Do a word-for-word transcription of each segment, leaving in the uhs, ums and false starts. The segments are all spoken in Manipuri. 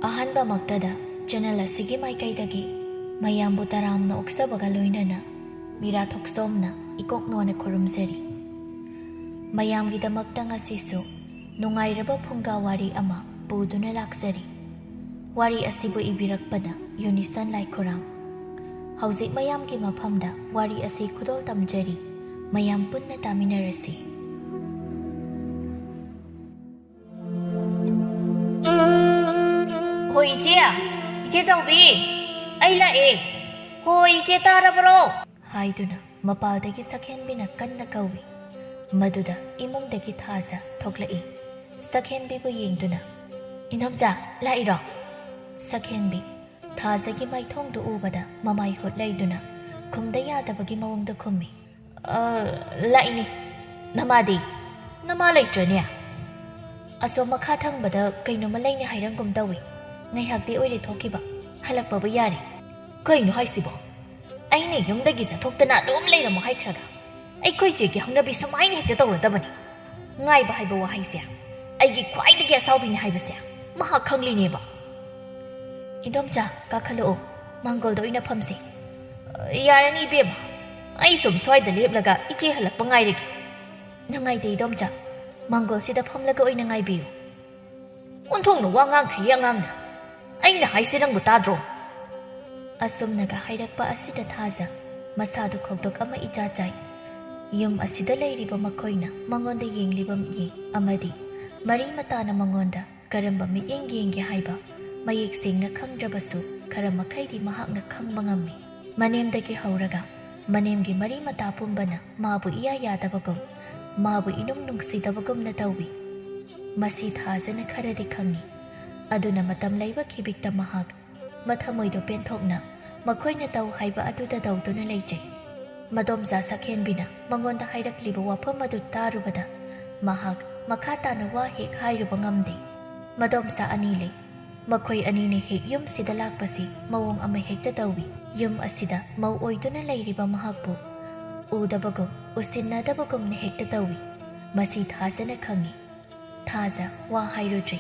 ꯑꯍꯥꯟꯕꯃꯛꯇꯗ ꯆꯦꯅꯦꯜ ꯑꯁꯤꯒꯤ ꯃꯥꯏꯀꯩꯗꯒꯤ ꯃꯌꯥꯝꯕꯨ ꯇꯔꯥꯝꯅ ꯑꯣꯛꯆꯕꯒ ꯂꯣꯏꯅꯅ ꯃꯤꯔꯥ ꯊꯣꯛꯆꯣꯝꯅ ꯏꯀꯣꯛ ꯅꯣꯟꯅ ꯈꯨꯔꯨꯝꯖꯔꯤ꯫ ꯃꯌꯥꯝꯒꯤꯗꯃꯛꯇ ꯉꯁꯤꯁꯨ ꯅꯨꯡꯉꯥꯏꯔꯕ ꯐꯨꯡꯒꯥ ꯋꯥꯔꯤ ꯑꯃ ꯄꯨꯗꯨꯅ ꯂꯥꯛꯆꯔꯤ꯫ ꯋꯥꯔꯤ ꯑꯁꯤꯕꯨ ꯏꯕꯤꯔꯛꯄꯅ ꯌꯨꯅꯤꯁꯟ ꯂꯥꯏꯈꯨꯔꯥꯝ꯫ ꯍꯧꯖꯤꯛ ꯃꯌꯥꯝꯒꯤ ꯃꯐꯝꯗ ꯋꯥꯔꯤ ꯑꯁꯤ ꯈꯨꯗꯣꯜ ꯇꯝꯖꯔꯤ꯫ ꯃꯌꯥꯝ ꯄꯨꯟꯅ ꯇꯥꯃꯤꯟꯅꯔꯁꯤ꯫ "ꯍꯣꯏ ꯏꯆꯦ, ꯏꯆꯦ ꯆꯥꯎꯕꯤ, ꯑꯩ ꯂꯥꯛꯑꯦ꯫ ꯍꯣꯏ ꯏꯆꯦ, ꯇꯥꯔꯕ꯭ꯔꯣ?" ꯍꯥꯏꯗꯨꯅ ꯃꯄꯥꯜꯗꯒꯤ ꯁꯛꯍꯦꯟꯕꯤꯅ ꯀꯟꯅ ꯀꯧꯏ꯫ ꯃꯗꯨꯗ ꯏꯃꯨꯡꯗꯒꯤ ꯊꯥꯖ ꯊꯣꯛꯂꯛꯏ꯫ ꯁꯛꯍꯦꯟꯕꯤꯕꯨ ꯌꯦꯡꯗꯨꯅ, "ꯏꯅꯣꯝꯆꯥ, ꯂꯥꯛꯏꯔꯣ?" ꯁꯛꯍꯦꯟꯕꯤ ꯊꯥꯖꯒꯤ ꯃꯥꯏꯊꯣꯡꯗꯨ ꯎꯕꯗ ꯃꯃꯥꯏ ꯍꯨꯠ ꯂꯩꯗꯨꯅ ꯈꯨꯝꯗ ꯌꯥꯗꯕꯒꯤ ꯃꯑꯣꯡꯗ ꯈꯨꯝꯃꯤ꯫ "ꯑ, ꯂꯥꯛꯏꯅꯦ꯫ ꯅꯃꯥꯗꯤ? ꯅꯃꯥ ꯂꯩꯇ꯭ꯔꯅꯦ?" "ꯑꯁꯣꯝ ꯃꯈꯥ ꯊꯪꯕꯗ ꯀꯩꯅꯣꯝꯃ ꯂꯩꯅꯦ ꯍꯥꯏꯔꯝꯒꯨꯝ ꯇꯧꯏ꯫ ꯉꯥꯏꯍꯥꯛꯇꯤ ꯑꯣꯏꯔꯦ ꯊꯣꯛꯈꯤꯕ꯫ ꯍꯜꯂꯛꯄꯕꯨ ꯌꯥꯔꯦ꯫" "ꯀꯩꯅꯣ ꯍꯥꯏꯁꯤꯕꯣ? ꯑꯩꯅ ꯌꯨꯝꯗꯒꯤ ꯆꯠꯊꯣꯛꯇꯅ ꯑꯗꯨꯝ ꯂꯩꯔꯝꯃꯣ ꯍꯥꯏꯈ꯭ꯔꯒ? ꯑꯩꯈꯣꯏ ꯆꯦꯒꯤ ꯍꯧꯅꯕꯤ ꯁꯨꯃꯥꯏꯅ ꯍꯦꯛꯇ ꯇꯧꯔꯗꯕꯅꯤ꯫ ꯉꯥꯏꯕ ꯍꯥꯏꯕ ꯋꯥꯍꯩꯁꯦ ꯑꯩꯒꯤ ꯈ꯭ꯋꯥꯏꯗꯒꯤ ꯑꯁꯥꯎꯕꯤꯅꯤ ꯍꯥꯏꯕꯁꯦ ꯃꯍꯥꯛ ꯈꯪꯂꯤꯅꯦꯕ꯫" "ꯏꯗꯣꯝꯆꯥ, ꯀꯥꯈꯠꯂꯛꯑꯣ꯫ ꯃꯥꯡꯒꯣꯜꯗ ꯑꯣꯏꯅ ꯐꯝꯁꯦ꯫" "ꯌꯥꯔꯅꯤ ꯏꯕꯦꯝꯃ, ꯑꯩ ꯁꯨꯝ ꯁ꯭ꯋꯥꯏꯗ ꯂꯦꯞꯂꯒ ꯏꯆꯦ ꯍꯜꯂꯛꯄ ꯉꯥꯏꯔꯒꯦ꯫" "ꯅꯨꯡꯉꯥꯏꯇꯦ ꯏꯗꯣꯝꯆꯥ, ꯃꯥꯡꯒꯣꯜꯁꯤꯗ ꯐꯝꯂꯒ ꯑꯣꯏꯅ ꯉꯥꯏꯕꯤꯌꯨ꯫" ꯑꯣꯟꯊꯣꯛꯅ ꯋꯥ ꯉꯥꯡꯈ꯭ꯔꯦ ꯑꯉꯥꯡꯅ꯫ "ꯑꯩꯅ ꯍꯥꯏꯁꯦ ꯅꯪꯕꯨ ꯇꯥꯗ꯭ꯔꯣ?" ꯑꯁꯨꯝꯅꯒ ꯍꯥꯏꯔꯛꯄ ꯑꯁꯤꯗ ꯊꯥꯖ ꯃꯁꯥꯗꯨ ꯈꯧꯗꯣꯛ ꯑꯃ ꯏꯆꯥ ꯆꯥꯏ꯫ ꯌꯨꯝ ꯑꯁꯤꯗ ꯂꯩꯔꯤꯕ ꯃꯈꯣꯏꯅ ꯃꯉꯣꯟꯗ ꯌꯦꯡꯂꯤꯕ ꯃꯤꯠꯌꯦꯡ ꯑꯃꯗꯤ ꯃꯔꯤ ꯃꯇꯥꯅ ꯃꯉꯣꯟꯗ ꯀꯔꯝꯕ ꯃꯤꯠꯌꯦꯡ ꯌꯦꯡꯒꯦ ꯍꯥꯏꯕ ꯃꯌꯦꯛ ꯁꯦꯡꯅ ꯈꯪꯗ꯭ꯔꯕꯁꯨ, ꯈꯔ ꯃꯈꯩꯗꯤ ꯃꯍꯥꯛꯅ ꯈꯪꯕ ꯉꯝꯃꯤ꯫ ꯃꯅꯦꯝꯗꯒꯤ ꯍꯧꯔꯒ ꯃꯅꯦꯝꯒꯤ ꯃꯔꯤ ꯃꯇꯥ ꯄꯨꯝꯕꯅ ꯃꯥꯕꯨ ꯏꯌꯥ ꯌꯥꯗꯕꯒꯨꯝ, ꯃꯥꯕꯨ ꯏꯅꯨꯡ ꯅꯨꯡꯁꯤꯗꯕꯒꯨꯝꯅ ꯇꯧꯏ꯫ ꯃꯁꯤ ꯊꯥꯖꯅ ꯈꯔꯗꯤ ꯈꯪꯏ꯫ ꯑꯗꯨꯅ ꯃꯇꯝ ꯂꯩꯕ ꯈꯤꯕꯤꯛꯇ ꯃꯍꯥꯛ ꯃꯊꯃꯣꯏꯗꯣ ꯄꯦꯟꯊꯣꯛꯅ ꯃꯈꯣꯏꯅ ꯇꯧ ꯍꯥꯏꯕ ꯑꯗꯨꯗ ꯇꯧꯗꯨꯅ ꯂꯩꯖꯩ꯫ ꯃꯗꯣꯝꯆꯥ ꯁꯛꯍꯦꯟꯕꯤꯅ ꯃꯉꯣꯟꯗ ꯍꯥꯏꯔꯛꯂꯤꯕ ꯋꯥꯐꯝ ꯑꯗꯨ ꯇꯥꯔꯨꯕꯗ ꯃꯍꯥꯛ ꯃꯈꯥ ꯇꯥꯅ ꯋꯥ ꯍꯦꯛ ꯍꯥꯏꯔꯨꯕ ꯉꯝꯗꯦ꯫ ꯃꯗꯣꯝꯆꯥ ꯑꯅꯤ ꯂꯩ꯫ ꯃꯈꯣꯏ ꯑꯅꯤꯅ ꯍꯦꯛ ꯌꯨꯝꯁꯤꯗ ꯂꯥꯛꯄꯁꯤ ꯃꯑꯣꯡ ꯑꯃ ꯍꯦꯛꯇ ꯇꯧꯏ꯫ ꯌꯨꯝ ꯑꯁꯤꯗ ꯃꯧ ꯑꯣꯏꯗꯨꯅ ꯂꯩꯔꯤꯕ ꯃꯍꯥꯛꯄꯨ ꯎꯗꯕꯒꯨꯝ, ꯎꯁꯤꯟꯅꯗꯕꯒꯨꯝꯅ ꯍꯦꯛꯇ ꯇꯧꯏ꯫ ꯃꯁꯤ ꯊꯥꯖꯅ ꯈꯪꯏ꯫ ꯊꯥꯖ ꯋꯥ ꯍꯥꯏꯔꯨꯗ꯭ꯔꯦ꯫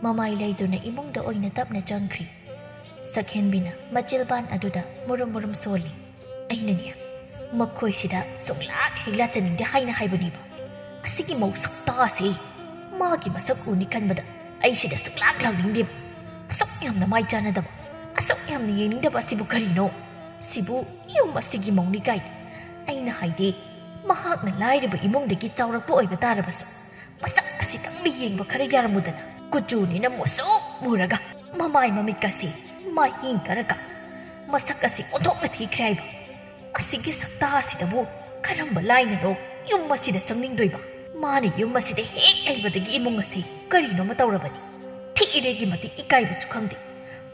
ꯃꯃꯥꯏ ꯂꯩꯗꯨꯅ ꯏꯃꯨꯡꯗ ꯑꯣꯏꯅ ꯇꯞꯅ ꯆꯪꯈ꯭ꯔꯤ꯫ ꯁꯛꯍꯦꯟꯕꯤꯅ ꯃꯆꯤꯜꯕꯥꯟ ꯑꯗꯨꯗ ꯃꯨꯔꯨꯝ ꯃꯨꯔꯨꯝ ꯁꯣꯜꯂꯤ꯫ "ꯑꯩꯅꯅꯦ, ꯃꯈꯣꯏꯁꯤꯗ ꯁꯨꯡꯂꯥꯛ ꯍꯦꯛ ꯂꯥꯛꯆꯅꯤꯡꯗꯦ ꯍꯥꯏꯅ ꯍꯥꯏꯕꯅꯦꯕ꯫ ꯑꯁꯤꯒꯤ ꯃꯧ ꯁꯛꯇꯥꯁꯦ, ꯃꯥꯒꯤ ꯃꯁꯛ ꯎꯅꯤ ꯈꯟꯕꯗ ꯑꯩꯁꯤꯗ ꯁꯨꯡꯂꯥꯛ ꯂꯥꯛꯅꯤꯡꯗꯦꯕ꯫ ꯑꯁꯨꯛ ꯌꯥꯝꯅ ꯃꯥꯏ ꯆꯥꯟꯅꯗꯕ, ꯑꯁꯨꯛ ꯌꯥꯝꯅ ꯌꯦꯡꯅꯤꯡꯗꯕ ꯑꯁꯤꯕꯨ ꯀꯔꯤꯅꯣ? ꯁꯤꯕꯨ ꯌꯨꯝ ꯑꯁꯤꯒꯤ ꯃꯧꯅꯤ ꯀꯥꯏꯅ꯫ ꯑꯩꯅ ꯍꯥꯏꯗꯤ, ꯃꯍꯥꯛꯅ ꯂꯥꯏꯔꯕ ꯏꯃꯨꯡꯗꯒꯤ ꯆꯥꯎꯔꯛꯄ ꯑꯣꯏꯕ ꯇꯥꯔꯕꯁꯨ, ꯃꯁꯛ ꯑꯁꯤꯇꯪꯗꯤ ꯌꯦꯡꯕ ꯈꯔ ꯌꯥꯔꯝꯃꯨꯗꯅ꯫ ꯀꯨꯆꯨꯅꯤꯅ ꯃꯨꯁꯨꯛ ꯃꯨꯔꯒ, ꯃꯃꯥꯏ ꯃꯃꯤꯠꯀꯁꯤ ꯃꯍꯤꯡ ꯀꯔꯒ, ꯃꯁꯛ ꯑꯁꯤ ꯑꯣꯟꯊꯣꯛꯅ ꯊꯤꯈ꯭ꯔꯦ ꯍꯥꯏꯕ꯫ ꯑꯁꯤꯒꯤ ꯁꯛꯇꯥ ꯑꯁꯤꯗꯕꯨ ꯀꯔꯝꯕ ꯂꯥꯏꯅꯅꯣ ꯌꯨꯝ ꯑꯁꯤꯗ ꯆꯪꯅꯤꯡꯗꯣꯏꯕ? ꯃꯥꯅ ꯌꯨꯝ ꯑꯁꯤꯗ ꯍꯦꯛ ꯂꯩꯕꯗꯒꯤ ꯏꯃꯨꯡ ꯑꯁꯤ ꯀꯔꯤꯅꯣꯃ ꯇꯧꯔꯕꯅꯤ꯫ ꯊꯤꯔꯦꯒꯤ ꯃꯇꯤꯛ ꯏꯀꯥꯏꯕꯁꯨ ꯈꯪꯗꯦ꯫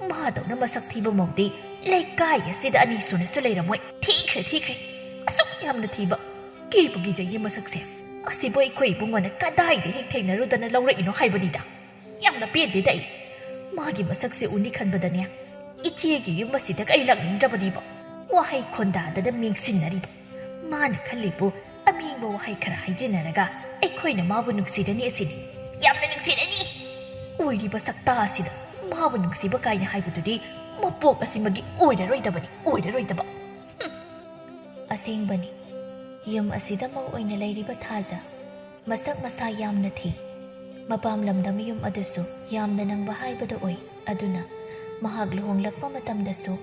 ꯃꯥꯗꯧꯅ ꯃꯁꯛ ꯊꯤꯕ ꯃꯧꯗꯤ ꯂꯩꯀꯥꯏ ꯑꯁꯤꯗ ꯑꯅꯤ ꯁꯨꯅꯁꯨ ꯂꯩꯔꯝꯃꯣꯏ꯫ ꯊꯤꯈ꯭ꯔꯦ, ꯊꯤꯈ꯭ꯔꯦ꯫ ꯑꯁꯨꯛ ꯌꯥꯝꯅ ꯊꯤꯕ꯫ ꯀꯤꯕꯨ ꯀꯤꯖꯩꯌꯦ ꯃꯁꯛꯁꯦ꯫ ꯑꯁꯤꯕꯨ ꯑꯩꯈꯣꯏ ꯏꯕꯨꯡꯉꯣꯅ ꯀꯗꯥꯏꯗ ꯍꯦꯛ ꯊꯦꯡꯅꯔꯨꯗꯅ ꯂꯧꯔꯛꯏꯅꯣ ꯍꯥꯏꯕꯅꯤꯗ꯫ ꯌꯥꯝꯅ ꯄꯦꯟꯗꯦꯗ ꯑꯩ꯫ ꯃꯥꯒꯤ ꯃꯁꯛꯁꯦ ꯎꯅꯤ ꯈꯟꯕꯗꯅꯦ, ꯏꯆꯦꯒꯤ ꯌꯨꯝ ꯑꯁꯤꯗꯒ ꯑꯩ ꯂꯥꯛꯅꯤꯡꯗ꯭ꯔꯕꯅꯦꯕ꯫ ꯋꯥꯍꯩ ꯈꯣꯟꯗꯥꯗꯅ ꯃꯦꯡꯁꯤꯟꯅꯔꯤꯕ꯫ ꯃꯥꯅ ꯈꯜꯂꯤꯕꯨ ꯑꯃꯦꯡꯕ ꯋꯥꯍꯩ ꯈꯔ ꯍꯥꯏꯖꯤꯟꯅꯔꯒ ꯑꯩꯈꯣꯏꯅ ꯃꯥꯕꯨ ꯅꯨꯡꯁꯤꯔꯅꯤ ꯑꯁꯤꯅꯤ꯫ ꯌꯥꯝꯅ ꯅꯨꯡꯁꯤꯔꯅꯤ! ꯑꯣꯏꯔꯤꯕ ꯁꯛꯇꯥ ꯑꯁꯤꯗ ꯃꯥꯕꯨ ꯅꯨꯡꯁꯤꯕ ꯀꯥꯏꯅ ꯍꯥꯏꯕꯗꯨꯗꯤ ꯃꯄꯣꯛ ꯑꯁꯤꯃꯒꯤ ꯑꯣꯏꯔꯔꯣꯏꯗꯕꯅꯤ, ꯑꯣꯏꯔꯔꯣꯏꯗꯕ꯫ ꯍꯨꯝ꯫ ꯑꯁꯦꯡꯕꯅꯤ, ꯌꯨꯝ ꯑꯁꯤꯗ ꯃꯧ ꯑꯣꯏꯅ ꯂꯩꯔꯤꯕ ꯊꯥꯖ ꯃꯁꯛ ꯃꯁꯥ ꯌꯥꯝꯅ ꯊꯤ꯫ ꯃꯄꯥꯝ ꯂꯝꯗꯝ ꯌꯨꯝ ꯑꯗꯨꯁꯨ ꯌꯥꯝꯅ ꯅꯪꯕ ꯍꯥꯏꯕꯗꯨ ꯑꯣꯏ꯫ ꯑꯗꯨꯅ ꯃꯍꯥꯛ ꯂꯨꯍꯣꯡꯂꯛꯄ ꯃꯇꯝꯗꯁꯨ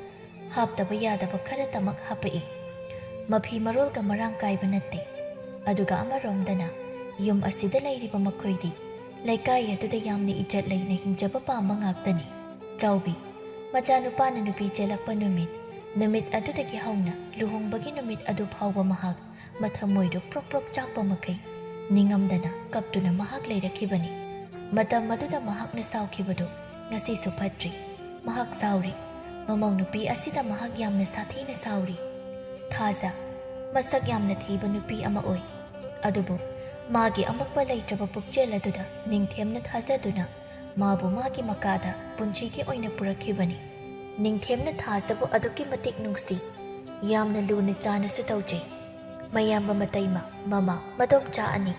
ꯍꯥꯞꯇꯕ ꯌꯥꯗꯕ ꯈꯔꯇꯃꯛ ꯍꯥꯞꯄꯛꯏ꯫ ꯃꯐꯤ ꯃꯔꯣꯜꯒ ꯃꯔꯥꯡ ꯀꯥꯏꯕ ꯅꯠꯇꯦ꯫ ꯑꯗꯨꯒ ꯑꯃꯔꯣꯝꯗꯅ ꯌꯨꯝ ꯑꯁꯤꯗ ꯂꯩꯔꯤꯕ ꯃꯈꯣꯏꯗꯤ ꯂꯩꯀꯥꯏ ꯑꯗꯨꯗ ꯌꯥꯝꯅ ꯏꯖꯠ ꯂꯩꯅ ꯍꯤꯡꯖꯕ ꯄꯥꯝꯕ ꯉꯥꯛꯇꯅꯤ꯫ ꯆꯥꯎꯕꯤ, ꯃꯆꯥꯅꯨꯄꯥꯅ ꯅꯨꯄꯤ ꯆꯦꯜꯂꯛꯄ ꯅꯨꯃꯤꯠ, ꯅꯨꯃꯤꯠ ꯑꯗꯨꯗꯒꯤ ꯍꯧꯅ ꯂꯨꯍꯣꯡꯕꯒꯤ ꯅꯨꯃꯤꯠ ꯑꯗꯨ ꯐꯥꯎꯕ ꯃꯍꯥꯛ ꯃꯊꯃꯣꯏꯗꯨ ꯄ꯭ꯔꯣꯛ ꯄ꯭ꯔꯣꯛ ꯆꯥꯛꯄ ꯃꯈꯩ ꯅꯤꯡꯉꯝꯗꯅ ꯀꯞꯇꯨꯅ ꯃꯍꯥꯛ ꯂꯩꯔꯛꯈꯤꯕꯅꯤ꯫ ꯃꯇꯝ ꯑꯗꯨꯗ ꯃꯍꯥꯛꯅ ꯁꯥꯎꯈꯤꯕꯗꯨ ꯉꯁꯤꯁꯨ ꯐꯠꯇ꯭ꯔꯤ꯫ ꯃꯍꯥꯛ ꯁꯥꯎꯔꯤ꯫ ꯃꯃꯧ ꯅꯨꯄꯤ ꯑꯁꯤꯗ ꯃꯍꯥꯛ ꯌꯥꯝꯅ ꯁꯥꯊꯤꯅ ꯁꯥꯎꯔꯤ꯫ ꯊꯥꯖ ꯃꯁꯛ ꯌꯥꯝꯅ ꯊꯤꯕ ꯅꯨꯄꯤ ꯑꯃ ꯑꯣꯏ꯫ ꯑꯗꯨꯕꯨ ꯃꯥꯒꯤ ꯑꯃꯛꯄ ꯂꯩꯇ꯭ꯔꯕ ꯄꯨꯛꯆꯦꯜ ꯑꯗꯨꯗ ꯅꯤꯡꯊꯦꯝꯅ ꯊꯥꯖꯗꯨꯅ ꯃꯥꯕꯨ ꯃꯥꯒꯤ ꯃꯀꯥꯗ ꯄꯨꯟꯁꯤꯒꯤ ꯑꯣꯏꯅ ꯄꯨꯔꯛꯈꯤꯕꯅꯤ꯫ ꯅꯤꯡꯊꯦꯝꯅ ꯊꯥꯖꯕꯨ ꯑꯗꯨꯛꯀꯤ ꯃꯇꯤꯛ ꯅꯨꯡꯁꯤ꯫ ꯌꯥꯝꯅ ꯂꯨꯅ ꯆꯥꯅꯁꯨ ꯇꯧꯖꯩ꯫ ꯃꯌꯥꯝꯕ ꯃꯇꯩꯃ, ꯃꯃꯥ, ꯃꯗꯣꯝꯆꯥ ꯑꯅꯤ,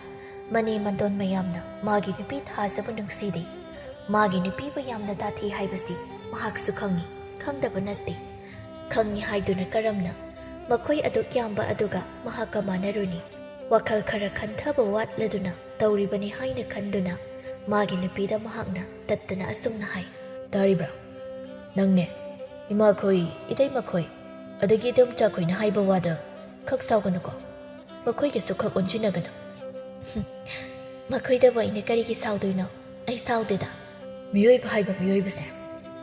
ꯃꯅꯦ ꯃꯟꯗꯣꯟ ꯃꯌꯥꯝꯅ ꯃꯥꯒꯤ ꯅꯨꯄꯤ ꯊꯥꯖꯕꯨ ꯅꯨꯡꯁꯤꯗꯦ꯫ ꯃꯥꯒꯤ ꯅꯨꯄꯤꯕꯨ ꯌꯥꯝꯅ ꯇꯥꯊꯤ ꯍꯥꯏꯕꯁꯤ ꯃꯍꯥꯛꯁꯨ ꯈꯪꯏ, ꯈꯪꯗꯕ ꯅꯠꯇꯦ꯫ ꯈꯪꯏ ꯍꯥꯏꯗꯨꯅ ꯀꯔꯝꯅ ꯃꯈꯣꯏ ꯑꯗꯨꯛ ꯌꯥꯝꯕ ꯑꯗꯨꯒ ꯃꯍꯥꯛꯀ ꯃꯥꯟꯅꯔꯨꯅꯤ? ꯋꯥꯈꯜ ꯈꯔ ꯈꯟꯊꯕ ꯋꯥꯠꯂꯗꯨꯅ ꯇꯧꯔꯤꯕꯅꯤ ꯍꯥꯏꯅ ꯈꯟꯗꯨꯅ ꯃꯥꯒꯤ ꯅꯨꯄꯤꯗ ꯃꯍꯥꯛꯅ ꯇꯠꯇꯅ ꯑꯁꯨꯝꯅ ꯍꯥꯏ꯫ "ꯇꯥꯔꯤꯕ꯭ꯔꯥ? ꯅꯪꯅꯦ, ꯏꯃꯥꯈꯣꯏ, ꯏꯇꯩꯃꯈꯣꯏ, ꯑꯗꯒꯤ ꯏꯗꯣꯝꯆꯥꯈꯣꯏꯅ ꯍꯥꯏꯕ ꯋꯥꯗ ꯈꯛ ꯁꯥꯎꯒꯅꯨꯀꯣ꯫ ꯃꯈꯣꯏꯒꯤꯁꯨ ꯈꯛ ꯑꯣꯟꯁꯤꯟꯅꯒꯅꯨ꯫" "ꯍꯨꯝ, ꯃꯈꯣꯏꯗꯕꯨ ꯑꯩꯅ ꯀꯔꯤꯒꯤ ꯁꯥꯎꯗꯣꯏꯅꯣ? ꯑꯩ ꯁꯥꯎꯗꯦꯗ꯫" ꯃꯤꯑꯣꯏꯕ ꯍꯥꯏꯕ ꯃꯤꯑꯣꯏꯕꯁꯦ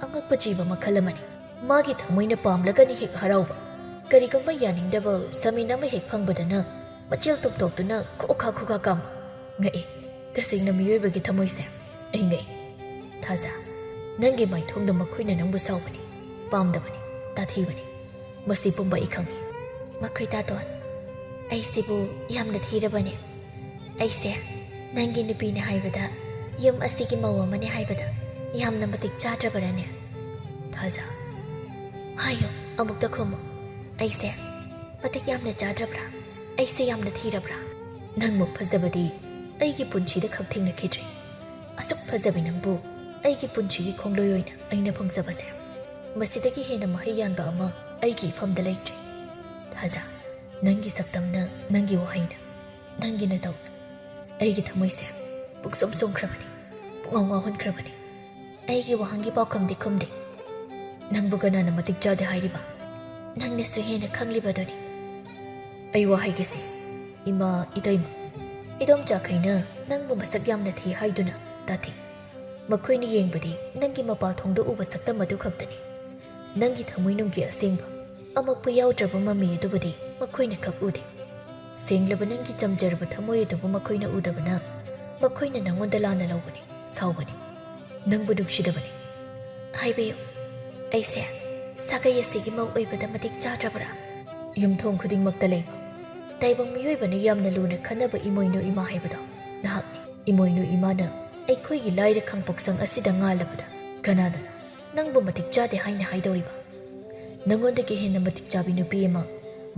ꯑꯉꯛꯄ ꯖꯤꯕ ꯃꯈꯜ ꯑꯃꯅꯤ꯫ ꯃꯥꯒꯤ ꯊꯃꯣꯏꯅ ꯄꯥꯝꯂꯒꯅ ꯍꯦꯛ ꯍꯔꯥꯎꯕ, ꯀꯔꯤꯒꯨꯝꯕ ꯌꯥꯅꯤꯡꯗꯕ ꯁꯃꯤꯟ ꯑꯃ ꯍꯦꯛ ꯐꯪꯕꯗꯅ ꯃꯆꯦꯜ ꯇꯨꯝꯊꯣꯛꯇꯨꯅ ꯈꯨꯈꯥ ꯈꯨꯈꯥ ꯀꯥꯝꯕ꯫ ꯉꯛꯏ꯫ ꯇꯁꯦꯡꯅ ꯃꯤꯑꯣꯏꯕꯒꯤ ꯊꯃꯣꯏꯁꯦ ꯑꯩ ꯉꯛꯏ꯫ ꯊꯥꯖ, ꯅꯪꯒꯤ ꯃꯥꯏꯊꯣꯡꯗ ꯃꯈꯣꯏꯅ ꯅꯪꯕꯨ ꯁꯥꯎꯕꯅꯤ, ꯄꯥꯝꯗꯕꯅꯤ, ꯇꯥꯊꯤꯕꯅꯤ꯫ ꯃꯁꯤ ꯄꯨꯝꯕ ꯑꯩ ꯈꯪꯏ꯫ ꯃꯈꯣꯏ ꯇꯥꯇꯣꯟ, ꯑꯩꯁꯤꯕꯨ ꯌꯥꯝꯅ ꯊꯤꯔꯕꯅꯦ꯫ ꯑꯩꯁꯦ ꯅꯪꯒꯤ ꯅꯨꯄꯤꯅꯦ ꯍꯥꯏꯕꯗ, ꯌꯨꯝ ꯑꯁꯤꯒꯤ ꯃꯧ ꯑꯃꯅꯦ ꯍꯥꯏꯕꯗ ꯌꯥꯝꯅ ꯃꯇꯤꯛ ꯆꯥꯗ꯭ꯔꯕꯔꯅꯦ? ꯊꯥꯖ, ꯍꯥꯏꯌꯨ, ꯑꯃꯨꯛꯇ ꯈꯨꯝꯃꯨ꯫ ꯑꯩꯁꯦ ꯃꯇꯤꯛ ꯌꯥꯝꯅ ꯆꯥꯗ꯭ꯔꯕ꯭ꯔꯥ? ꯑꯩꯁꯦ ꯌꯥꯝꯅ ꯊꯤꯔꯕ꯭ꯔꯥ? ꯅꯪꯃꯨꯛ ꯐꯖꯕꯗꯤ ꯑꯩꯒꯤ ꯄꯨꯟꯁꯤꯗ ꯈꯛ ꯊꯦꯡꯅꯈꯤꯗ꯭ꯔꯤ꯫ ꯑꯁꯨꯛ ꯐꯖꯕꯤ ꯅꯪꯕꯨ ꯑꯩꯒꯤ ꯄꯨꯟꯁꯤꯒꯤ ꯈꯣꯡꯂꯣꯏ ꯑꯣꯏꯅ ꯑꯩꯅ ꯐꯪꯖꯕꯁꯦ, ꯃꯁꯤꯗꯒꯤ ꯍꯦꯟꯅ ꯃꯍꯩ ꯌꯥꯟꯕ ꯑꯃ ꯑꯩꯒꯤ ꯏꯐꯝꯗ ꯂꯩꯇ꯭ꯔꯤ꯫ ꯊꯥꯖ, ꯅꯪꯒꯤ ꯁꯛꯇꯝꯅ, ꯅꯪꯒꯤ ꯋꯥꯍꯩꯅ, ꯅꯪꯒꯤ ꯅꯇꯧꯅ ꯑꯩꯒꯤ ꯊꯃꯣꯏꯁꯦ ꯄꯨꯡꯁꯨꯝ ꯁꯨꯝꯈ꯭ꯔꯕꯅꯤ, ꯄꯨꯡꯉꯥꯎ ꯉꯥꯎꯍꯟꯈ꯭ꯔꯕꯅꯤ꯫ ꯑꯩꯒꯤ ꯋꯥꯍꯪꯒꯤ ꯄꯥꯎꯈꯨꯝꯗꯤ ꯈꯨꯝꯗꯦ꯫ ꯅꯪꯕꯨ ꯀꯅꯥꯅ ꯃꯇꯤꯛ ꯆꯥꯗꯦ ꯍꯥꯏꯔꯤꯕ? ꯅꯪꯅꯁꯨ ꯍꯦꯟꯅ ꯈꯪꯂꯤꯕꯗꯨꯅꯤ꯫ ꯑꯩ ꯋꯥ ꯍꯥꯏꯒꯦꯁꯦ, ꯏꯃꯥ, ꯏꯇꯩꯃ, ꯏꯗꯣꯝꯆꯥꯈꯩꯅ ꯅꯪꯕꯨ ꯃꯁꯛ ꯌꯥꯝꯅ ꯊꯤ ꯍꯥꯏꯗꯨꯅ ꯇꯥꯊꯤ꯫ ꯃꯈꯣꯏꯅ ꯌꯦꯡꯕꯗꯤ ꯅꯪꯒꯤ ꯃꯄꯥꯜ ꯊꯣꯡꯗ ꯎꯕ ꯁꯛꯇꯝ ꯑꯗꯨ ꯈꯛꯇꯅꯤ꯫ ꯅꯪꯒꯤ ꯊꯃꯣꯏꯅꯨꯡꯒꯤ ꯑꯁꯦꯡꯕ ꯑꯃꯛꯄꯨ ꯌꯥꯎꯗ꯭ꯔꯕ ꯃꯃꯤ ꯑꯗꯨꯕꯨꯗꯤ ꯃꯈꯣꯏꯅ ꯈꯛ ꯎꯗꯦ꯫ ꯁꯦꯡꯂꯕ ꯅꯪꯒꯤ ꯆꯝꯖꯔꯕ ꯊꯃꯣꯏ ꯑꯗꯨꯕꯨ ꯃꯈꯣꯏꯅ ꯎꯗꯕꯅ ꯃꯈꯣꯏꯅ ꯅꯪꯉꯣꯟꯗ ꯂꯥꯟꯅ ꯂꯧꯕꯅꯤ, ꯁꯥꯎꯕꯅꯤ꯫ ꯅꯪꯕꯨ ꯅꯨꯡꯁꯤꯗꯕꯅꯤ꯫ ꯍꯥꯏꯕꯤꯌꯨ, ꯑꯩꯁꯦ ꯁꯥꯒꯩ ꯑꯁꯤꯒꯤ ꯃꯧ ꯑꯣꯏꯕꯗ ꯃꯇꯤꯛ ꯆꯥꯗ꯭ꯔꯕ꯭ꯔꯥ? ꯌꯨꯝꯊꯣꯡ ꯈꯨꯗꯤꯡꯃꯛꯇ ꯂꯩꯕ ꯇꯥꯏꯕꯪ ꯃꯤꯑꯣꯏꯕꯅ ꯌꯥꯝꯅ ꯂꯨꯅ ꯈꯟꯅꯕ ꯏꯃꯣꯏꯅꯨ ꯏꯃꯥ ꯍꯥꯏꯕꯗꯣ ꯅꯍꯥꯛꯅꯤ꯫ ꯏꯃꯣꯏꯅꯨ ꯏꯃꯥꯅ ꯑꯩꯈꯣꯏꯒꯤ ꯂꯥꯏꯔ ꯈꯥꯡꯄꯣꯛꯁꯪ ꯑꯁꯤꯗ ꯉꯥꯜꯂꯕꯗ ꯀꯅꯥꯅ ꯅꯪꯕꯨ ꯃꯇꯤꯛ ꯆꯥꯗꯦ ꯍꯥꯏꯅ ꯍꯥꯏꯗꯧꯔꯤꯕ? ꯅꯉꯣꯟꯗꯒꯤ ꯍꯦꯟꯅ ꯃꯇꯤꯛ ꯆꯥꯕꯤ ꯅꯨꯄꯤ ꯑꯃ